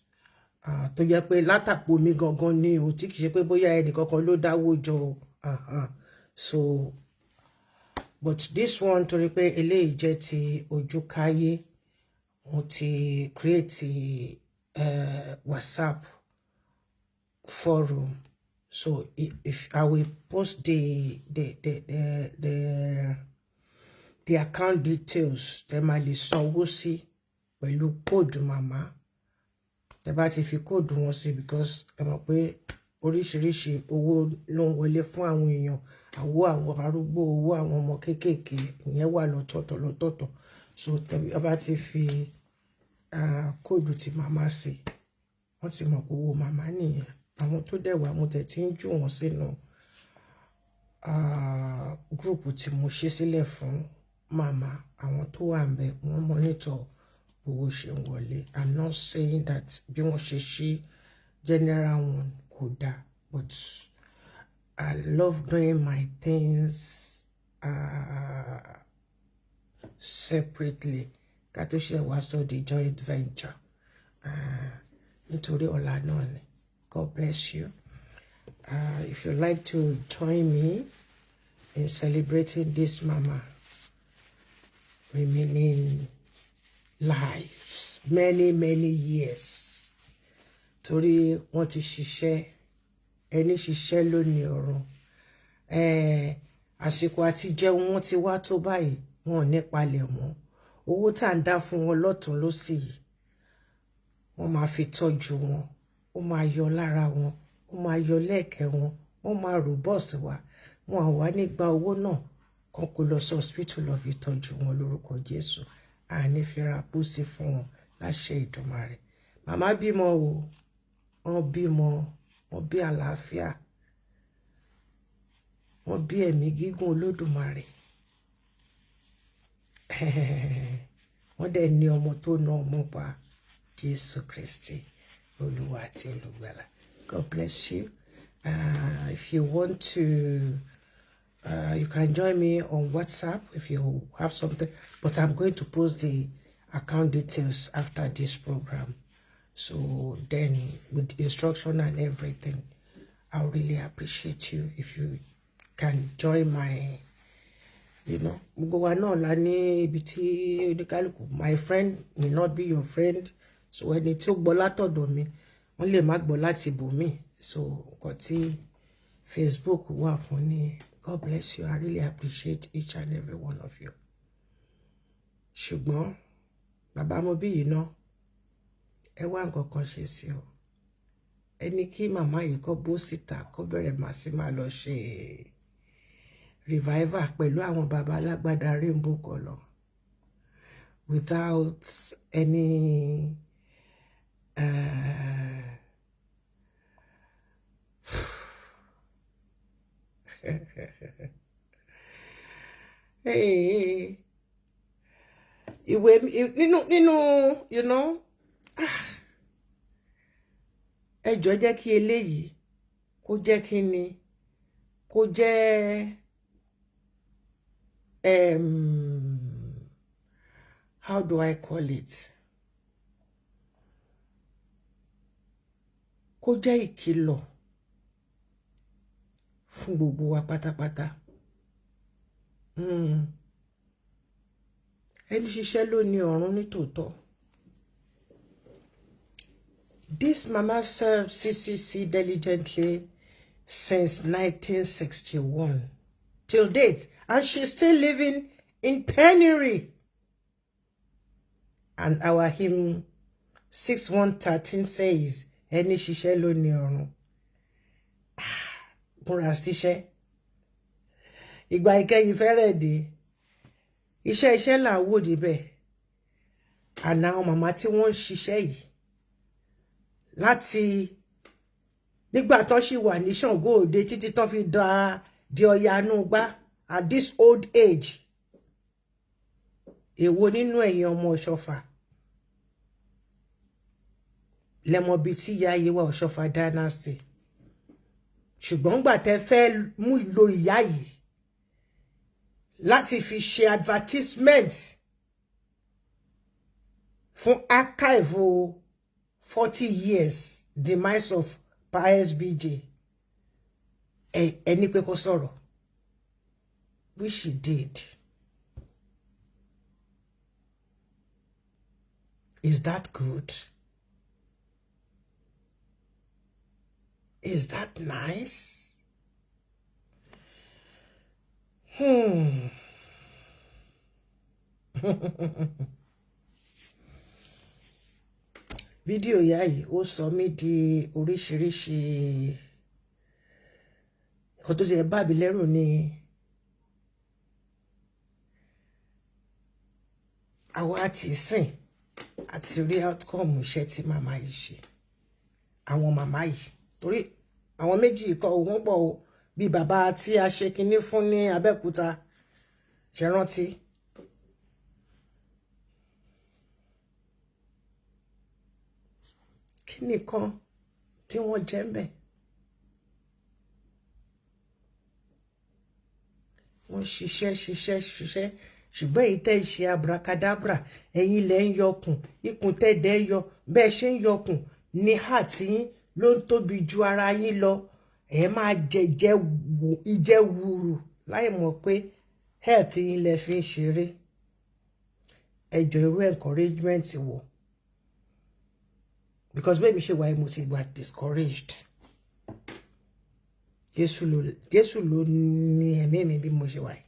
tó jẹ́ pé látàpò mi gangan ni o, tí kìí ṣe pé bóyá ẹnì kankan ló dáwó jọ. So, but this one, torí pé eléyìí jẹ́ ti ojúkáyé, mo ti create WhatsApp forum. So if I will post the account details tẹ́ máa lè sanwó sí pẹ̀lú code màmá, tẹ́ bá ti fi code wọn sí, because ẹ mọ̀ pé oríṣiríṣi owó ló ń wọlé fún àwọn èèyàn, àwọ àwọn arúgbó, owó àwọn ọmọ kéékèèké, ìyẹn wà lọ́tọ̀ọ̀tọ̀ lọ́tọ̀ọ̀tọ̀. So tẹ́ bá ti fi code tí màmá sí, wọ́n ti mọ̀ pé owó màmá nìyẹn. Àwọn tó dẹ̀ wà, mo tẹ̀ tí ń jù wọ́n sínú group tí mo ṣe sílẹ̀ fún màmá. Àwọn tó wà ń bẹ̀, wọ́n monitor owó ṣe ń wọlé. I'm not saying that bí wọ́n ṣe ṣí general one kò dáa, but I love doing my things separately ká tó ṣe wá sọ di joint venture, nítorí ọ̀la náà ni. God bless you. If you like to join me in celebrating this mama remaining lives, many, many years, torí wọ́n ti ṣiṣẹ́, ẹni ṣiṣẹ́ lónìí ọ̀run, àsìkò àti jẹun wọn ti wá tó báyìí, wọn ò ní palẹ̀ mọ́. Owó tá à ń dá fún wọn lọ́tún lọ́sì yìí, wọ́n máa fi tọ́jú wọn, ó máa yọ lára wọn, ó máa yọ lẹ́ẹ̀kẹ́ wọn, wọ́n máa rò bọ́ọ̀sì wa, wọn àwa nígbà owó náà kan kó lọ sí hospital lọ fi tọ́jú wọn. Lórúkọ Jésù, àní fi ra pósí fún wọn láṣẹ Ìdùmarè. Màmá bímọ o, wọ́n bímọ, wọ́n bí àlàáfíà, wọ́n bí ẹ̀mí gígùn Olódùmarè, wọ́n dẹ̀ ní ọmọ tó ná ọmọ pa, Jésù Kristi Olúwa àti Olùgbàlà. God bless you. If you want to, you can join me on WhatsApp if you have something, but I'm going to post the account details after this program, so then with instruction and everything. I really appreciate you if you can join my. Gbogbo wa náà la ní ibi tí oníkálukú. My friend may not be your friend, so ẹni tí ó gbọ́ látọ̀dọ̀ mi Wọ́n lè má gbọ́ láti ibòmíì. So nǹkan tí Facebook wà fún ni. God bless you. I really appreciate each and every one of you. Ṣùgbọ́n bàbá mo bí yìí ná, ẹ wá nǹkan kan ṣe sí o. Ẹ ní kí màmá yìí kó bó síta, kó bẹ̀rẹ̀ màá sí máa lọ ṣe revival pẹ̀lú àwọn baba alágbádá rainbow colour without any hey, ìwé nínú ẹ jọ̀ọ́, jẹ́ kí eléyìí kó jẹ́ kí ni kó jẹ́, how do I call it, kó jẹ́ ìkìlọ̀ fún gbogbo wa pátápátá. Ẹni ṣiṣẹ́ ló ní ọ̀run nítòótọ́. This mama served CCC diligently since 1961 till date, and she's still living in penury. And our hymn 6113 says, "Ẹni ṣiṣẹ́ ló ní ọ̀run." Múra síṣẹ́. Ìgbà ìkẹyìn fẹ́rẹ̀ dé. Iṣẹ́ iṣẹ́ là ń wò níbẹ̀. Àná àwọn màmá tí wọ́n ń ṣiṣẹ́ yìí láti nígbà tó ṣì wà ní Ṣàngó Òde títí tó fi da di Ọya inú gbá at this old age. Èwo nínú ẹ̀yin ọmọ Ọ̀ṣọ́fà lẹ́mọ bíi tí ìyá yìí wà, Ọ̀ṣọ́fà dynasty? Ṣùgbọ́n gbà tẹ́ fẹ́ mú ìlò ìyá yìí láti fi ṣe advertisement fún archive 40 years demise of Pa SBJ, ẹni pé kó sọ̀rọ̀, which she did. Is that good? Is that nice? Fídíò ìyá yìí, ó sọ mí di oríṣiríṣi nǹkan tó ti ẹ̀ bá mi lẹ́rù ni. Àwa ti sìn àti rí outcome iṣẹ́ tí màmá yìí ṣe, àwọn màmá yìí, torí àwọn méjì kọ́, wọ́n pọ̀ o, bí bàbá tí a ṣe kinní fún ní Abẹ́òkúta ṣe rántí. Kí nìkan tí wọ́n jẹ́ ń bẹ̀? Wọ́n ṣiṣẹ́, ṣiṣẹ́, ṣiṣẹ́, ṣùgbọ́n èyí tẹ́ ń ṣe abracadabra, ẹ̀yin lẹ́ ń yọkùn, ikùn tẹ́ dẹ́ yọ, bẹ́ẹ̀ ṣe ń yọkùn ní heart yín ló ń tóbi ju ara yín lọ. Ẹ máa jẹjẹ ìjẹ wùrù láì mọ̀ pé health yín lẹ fi ń ṣeré. Ẹ jọ̀ọ́, irú encouragement wò? Because bẹ́ẹ̀ mi ṣe wáyé, mo ti wà discouraged. Jésù ló ní ẹ̀mí mi bí mo ṣe wáyé.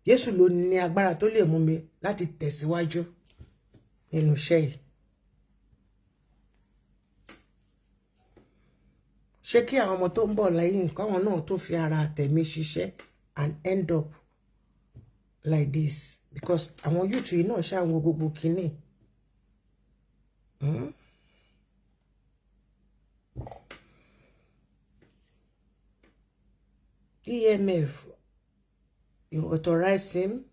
Jésù ló ní agbára tó lè mú mi láti tẹ̀síwájú nínú iṣẹ́ yìí. Ṣé kí àwọn ọmọ tó ń bọ̀ lẹ́yìn káwọn náà tó fi ara tẹ̀mí ṣiṣẹ́ and end up like this? Because àwọn youth yìí náà ṣàwọn gbogbo kínní. EMF, you authorize him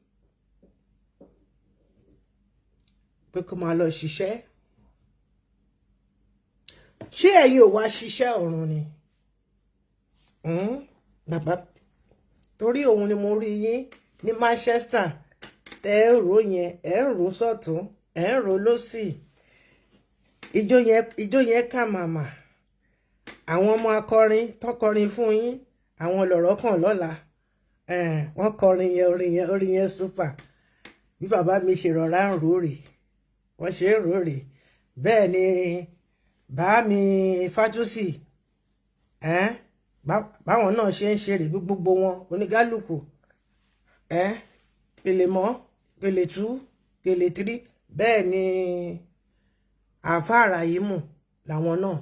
pé kó máa lọ ṣiṣẹ́. Ṣé ẹ̀yin ò wá ṣiṣẹ́ ọ̀run ni? Bàbá, torí òun ni mo rí yín ní Manchester tẹ́ ẹ̀ ń rò yẹn, ẹ̀ ń rò sọ́tún, ẹ̀ ń rò lọ́sì. Ijó yẹn, ijó yẹn kà màmá. Àwọn ọmọ akọrin tó kọrin fún yín, àwọn lọ̀rọ̀ kàn lọ́la. Wọ́n kọrin yẹn, orin yẹn, orin yẹn super. Bí bàbá mi ṣe rọra ń rò rè, wọ́n ṣe ń rò rè bẹ́ẹ̀ ni. Bá mi Fátúsì, báwọn náà ṣe ń ṣe rè, gbogbo wọn oníkálukú, pèlè mọ́ pèlè tú pèlè tírí. Bẹ́ẹ̀ ni àáfàá Rahimu làwọn náà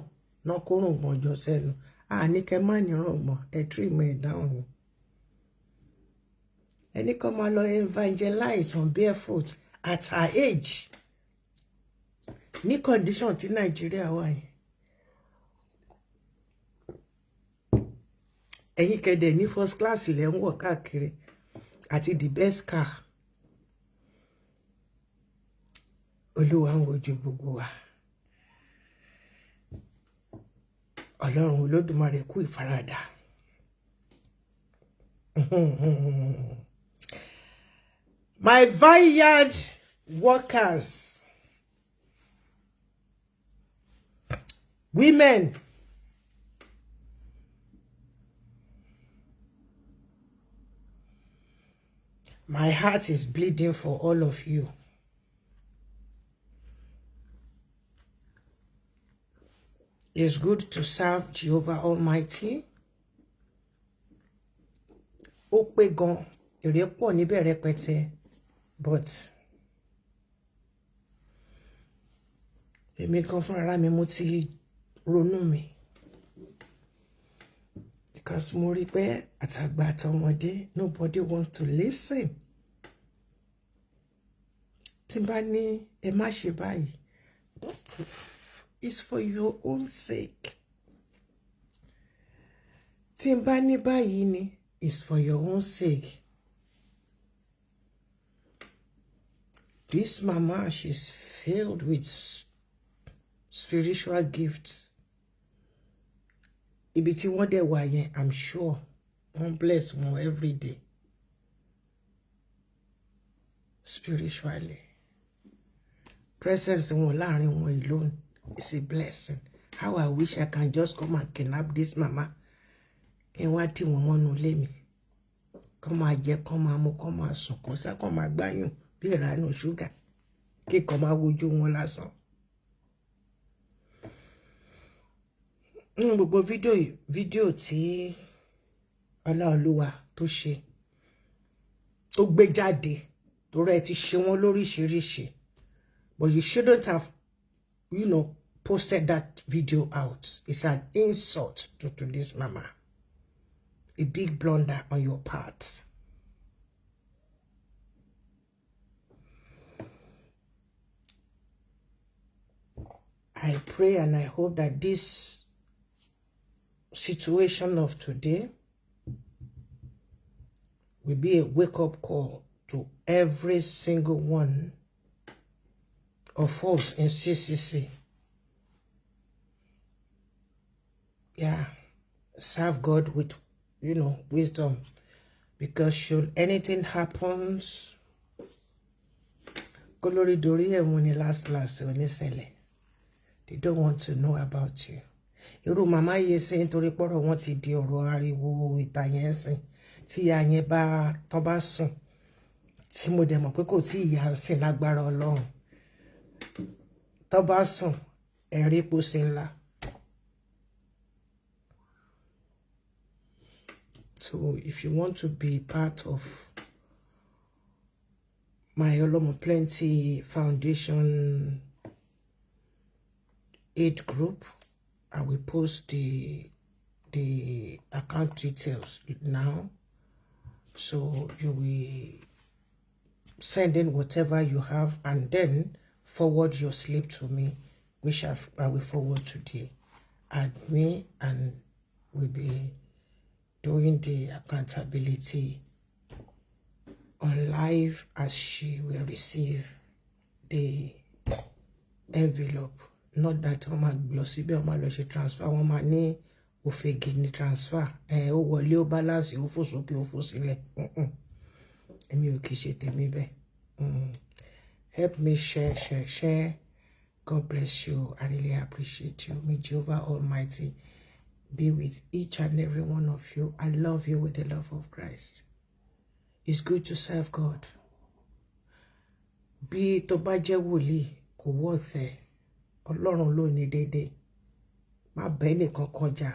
náà kó rùngbọ̀n jọ sẹ́nu. Àní kẹ́ má ní rùngbọ̀n, ẹ trim ẹ̀ down ni. Ẹni kan máa lọ evangelize on barefoot at her age, ní condition tí Nàìjíríà wà yìí. Ẹ̀yin kẹ̀dẹ̀ ní first class ilẹ̀ ń wọ̀ káàkiri àti the best car. Olúwa ń wojú gbogbo wa. Ọlọ́run Olódùmarè kú ìfaradà. My vineyard workers, women, my heart is bleeding for all of you. It's good to serve Jehovah Almighty. Ó pé gan, èrè pọ̀ níbẹ̀ rẹpẹtẹ, but èmi kan fúnra mi mo ti ronú mi, because mo rí pé àtàgbà àtọmọdé, nobody wants to listen. Tí n bá ní ẹ má ṣe báyìí, it's for your own sake. Tí n bá ní báyìí ni, it's for your own sake. This mama, she's filled with spiritual gifts. Ibi tí wọ́n dẹ̀ wà yẹn, I'm sure wọ́n bless wọn every day. Spiritually. Presence wọn láàrin wọn alone is a blessing. How I wish I can just come and kidnap this mama. Kí n wá tì wọ́n mọ́nú ilé mi. Kọ́ máa jẹ, kọ́ máa mu, kọ́ máa sùn, kọ́ sá, kọ́ máa gbáyùn bí ìránú ṣúgà. Kíkọ́ máa wojú wọn lásán. Nínú gbogbo fídíò tí Ọláolúwa tó ṣe, tó gbé jáde, torí ẹ ti ṣe wọ́n lóríṣiríṣi. But you shouldn't have posted that video out. It's an insult to this mama. A big blunder on your part. I pray and I hope that this situation of today will be a wake-up call to every single one of us in CCC. Yeah, serve God with, wisdom. Because should anything happens, glory dori emuni last last oníṣẹ̀lẹ̀. They don't want to know about you. Irú màmá yìí sí nítorí pọ́rọ̀ wọn ti di ọ̀rọ̀ ariwo ìta yẹn sìn. Tí ìyá yẹn bá tán bá sùn, tí mo dẹ̀ mọ̀ pé kò tí ìyá ń sìn lágbára Ọlọ́run. Tán bá sùn, ẹ̀rí pósí ńlá. So if you want to be part of my Olomo Plenty Foundation aid group, I will post the account details now. So you will send in whatever you have and then forward your slip to me, which I will forward to the admin, and we'll be doing the accountability on live as she will receive the envelope. Not that wọ́n máa lọ síbẹ̀, wọ́n máa lọ ṣe transfer, wọ́n máa ní òfegè ní transfer, ó wọlé, ó balance, ó fò sókè, ó fò sílẹ̀. Èmi ò kì í ṣe tèmi bẹ́ẹ̀. Help me share, share, share. God bless you. I really appreciate you. May Jehovah Almighty be with each and every one of you. I love you with the love of Christ. It's good to serve God. Bí tó bá jẹ́ wòlíì, kò worth ẹ̀. Ọlọ́run ló ní déédéé. Má bẹ́ẹ̀ nìkan kan jà.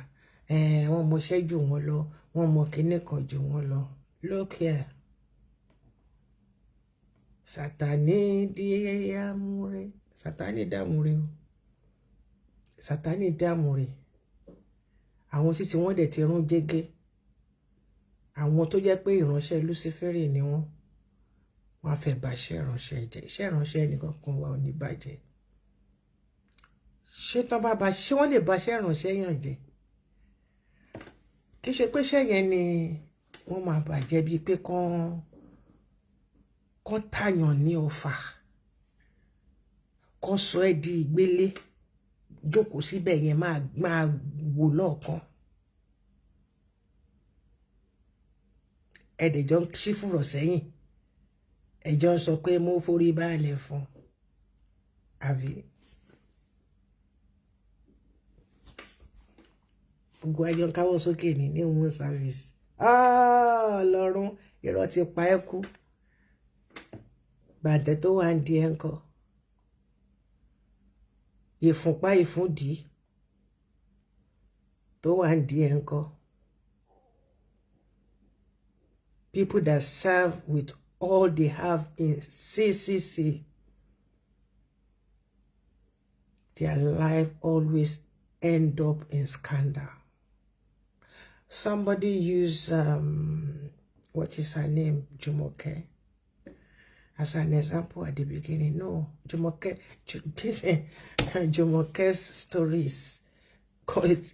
Wọ́n mọṣẹ́ jù wọ́n lọ, wọ́n mọ kinní kan jù wọ́n lọ. Look here. Sátánì di àmúre. Sátánì dàmúre o. Sátánì dàmúre. Àwọn títí wọ́n dẹ̀ ti rún jẹ́gẹ́. Àwọn tó jẹ́ pé ìránṣẹ́ Luciferi ni wọ́n. Wọ́n á fẹ́ bà iṣẹ́ ìránṣẹ́ jẹ́. Iṣẹ́ ìránṣẹ́ ẹnìkan kan wà ò ní bàjẹ́. Ṣé tán bá ba, ṣé wọ́n lè bà iṣẹ́ ìránṣẹ́ yàn jẹ́? Kì í ṣe pé iṣẹ́ yẹn ni wọ́n máa bàjẹ́, bíi pé kán tàyàn ní ọfà, kán sọ ẹ́ di ìgbélé, jókòó síbẹ̀ yẹn, máa wò lọ́ọ̀kan. Ẹ̀dẹ̀jọ́ ń ṣí fùrọ̀ sẹ́yìn, ẹ̀jọ́ ń sọ pé mo forí balẹ̀ fún, àbí gbogbo ayọ̀ ń káwọ́ sókè ní human service. Ọlọ́run, irọ́ ti pa ẹ́ kú. Bàtẹ́ tó wà ń di ẹ̀ ń kọ́ ìfúnpá ìfúndì tó wà ń di ẹ̀ ń kọ́. People that serve with all they have in CCC, their life always end up in scandal. Somebody use what is her name, Jumoke, as an example at the beginning. No, Jumoke, Jumoke's stories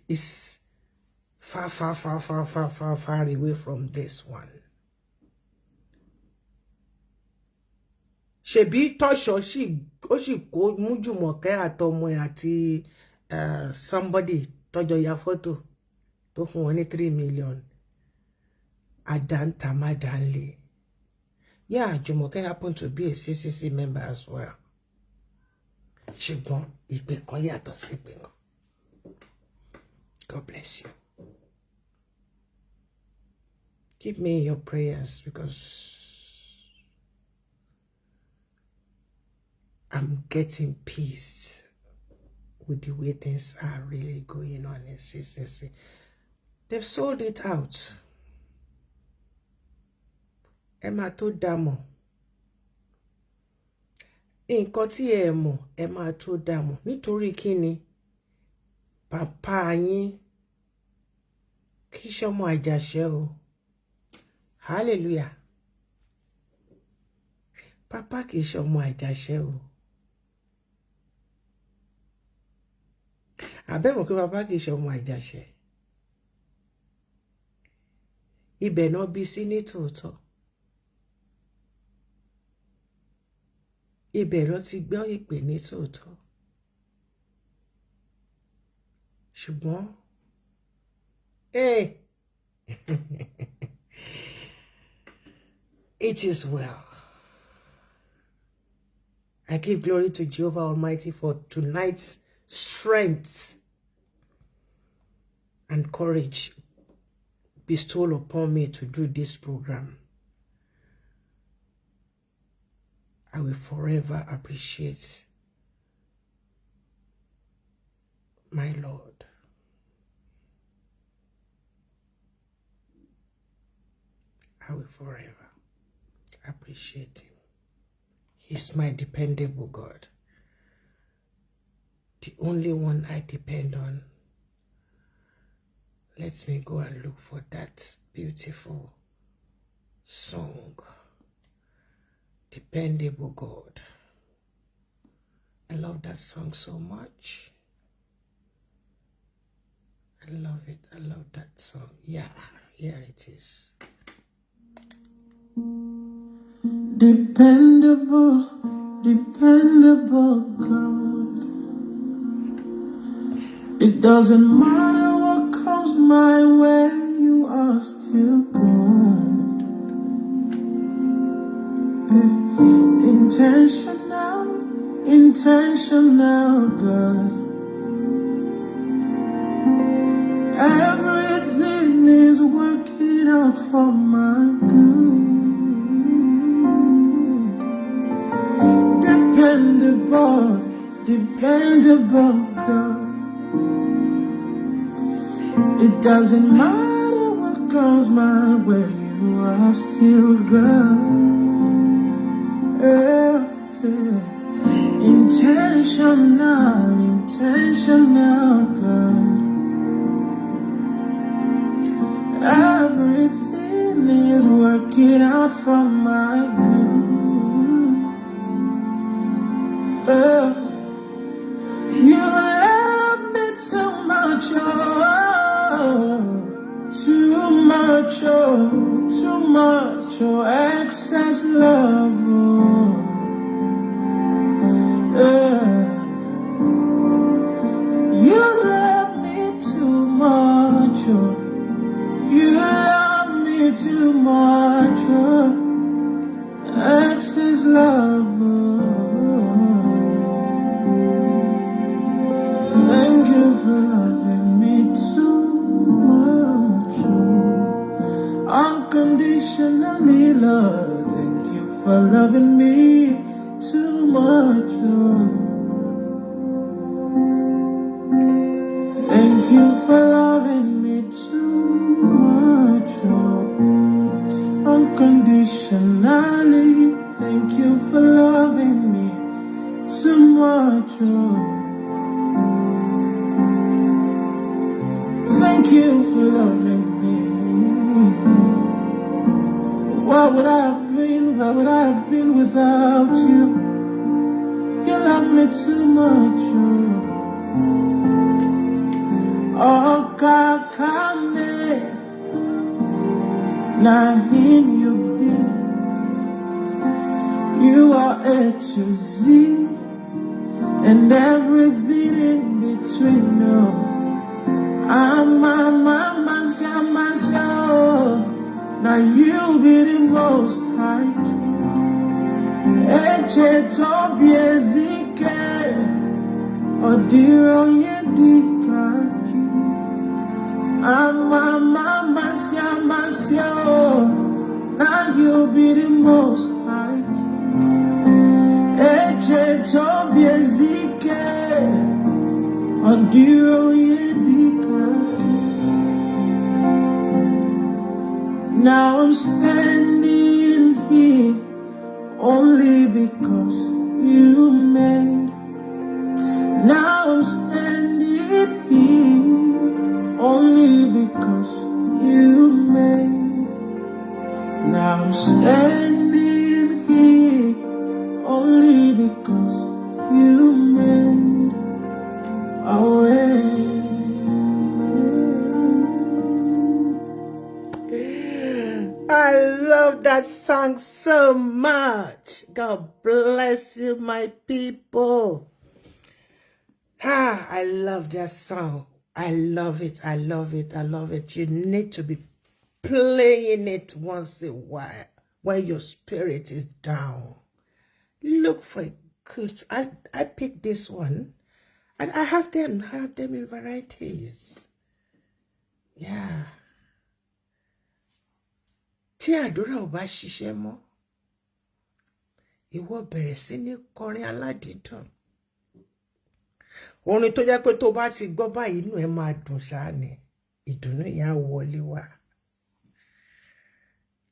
is far, far, far, far, far, far, far away from this one. Ṣebí Tọ́ṣọ̀ ó sì kó mú Jùmọ̀kẹ́ àtọmọ ẹ̀ àti somebody tọ́jọ́ ya fọ́tò tó fún wọn ní 3 million. Adantamadale. Yeah, Jùmọ̀kẹ́ happened to be a CCC member as well. Ṣùgbọ́n ìpè kan yàtọ̀ sí ìpè kan. God bless you. Keep me in your prayers because I'm getting peace with the way things are really going on in CCC. They've sold it out. Ẹ máa tó dá mọ̀. Nǹkan tí ẹ mọ̀, ẹ máa tó dá mọ̀. Nítorí kí ni? Bàbá yín kì í ṣọmọ Àjàṣẹ́ o. Hallelujah. Bàbá kì í ṣọmọ Àjàṣẹ́ o. Àbẹ̀mọ̀ pé bàbá kì í ṣọmọ Àjàṣẹ́. Ibẹ̀ náà bí sí ní tòótọ́. Ibẹ̀ ló ti gbọ́ ìpè ní tòótọ́. Ṣùgbọ́n it is well. I give glory to Jehovah Almighty for tonight's strength and courage bestowed upon me to do this program. I will forever appreciate my Lord. I will forever appreciate him. He's my dependable God. The only one I depend on. Let me go and look for that beautiful song. Dependable God. I love that song so much. I love it. I love that song. Yeah, here it is.
Dependable, dependable God. It doesn't matter what comes my way, you are still God. Intentional, intentional God. Everything is working out for my good. Dependable, dependable God. It doesn't matter what comes my way, you are still God. Yeah. Intentional, intentional, God. Everything is working out for my good. You love me too much, oh, too much, oh, too much, oh, excess love, oh. Yeah. You love me too much, oh. You love me too much, oh. Excess love, oh. Thank you for loving me too much, oh. Unconditionally, Lord. Thank you for loving me too much, oh. Thank you for loving me too much, oh. Unconditionally. Thank you for loving me too much, oh. Thank you for loving me. What would I have been? Where would I have been without you? You love me too much, oh. Oh, Kakame, na him you be. You are A to Z and everything in between. No, I'm a mama, oh. Now you be the most high king. Eche tobi ezike, odiro yedikaki. I'm a mama, oh. Now you be the most high king. Eche tobi ezike, odiro yedikaki. Now I'm standing here only because you made. Now I'm standing here only because you made. Now I'm standing here only because you made a way.
I love that song so much. God bless you, my people. Ah, I love that song. I love it. I love it. I love it. You need to be playing it once a while when your spirit is down. Look for a good. I picked this one, and I have them. I have them in varieties. Yeah. Tí àdúrà ò bá ṣiṣẹ́ mọ́, ìwọ bẹ̀rẹ̀ sí ní kọrin aládìídùn. Orin tó jẹ́ pé tó bá ti gbọ́ báyìí inú ẹ máa dùn ṣáá ni, ìdùnnú yẹn á wọlé wá.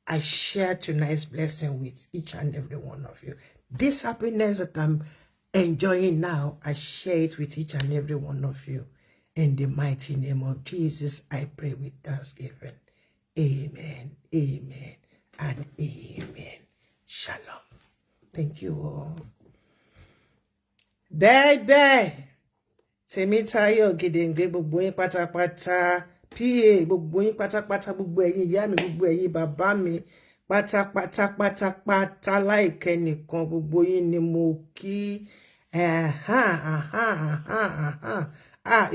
I share tonight's blessing with each and every one of you. This happiness that I'm enjoying now, I share it with each and every one of you. In the mighty name of Jesus, I pray with thanksgiving. Amen, amen, and amen. Shalom. Thank you all. Bẹ́ẹ̀ bẹ́ẹ̀, Tèmítáyọ̀ Ògèdèǹgbé, gbogbo yín pátápátá, PA, gbogbo yín pátápátá, gbogbo ẹ̀yin ìyá mi, gbogbo ẹ̀yin bàbá mi, pátápátá pátápátá láìkẹ́ nìkan, gbogbo yín ni mo kí.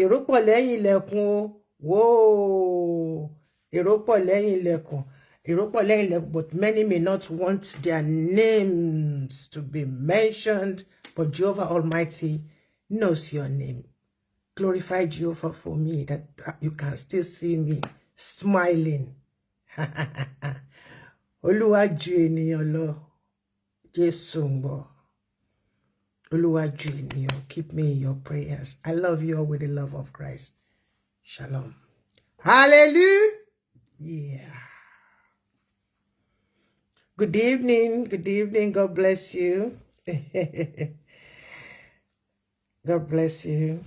Èrò pọ̀ lẹ́yìn ilẹ̀kùn o. Whoa. Èrò pọ̀ lẹ́yìn ilẹ̀kùn. Èrò pọ̀ lẹ́yìn ilẹ̀kùn, but many may not want their names to be mentioned, but Jehovah Almighty knows your name. Glorify Jehovah for me, that you can still see me smiling. Olúwa ju ènìyàn lọ. Jésù ń bọ̀. Olúwa ju ènìyàn. Keep me in your prayers. I love you all with the love of Christ. Shalom. Hallelujah. Good evening. Good evening. God bless you. God bless you.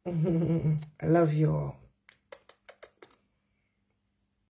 I love you all.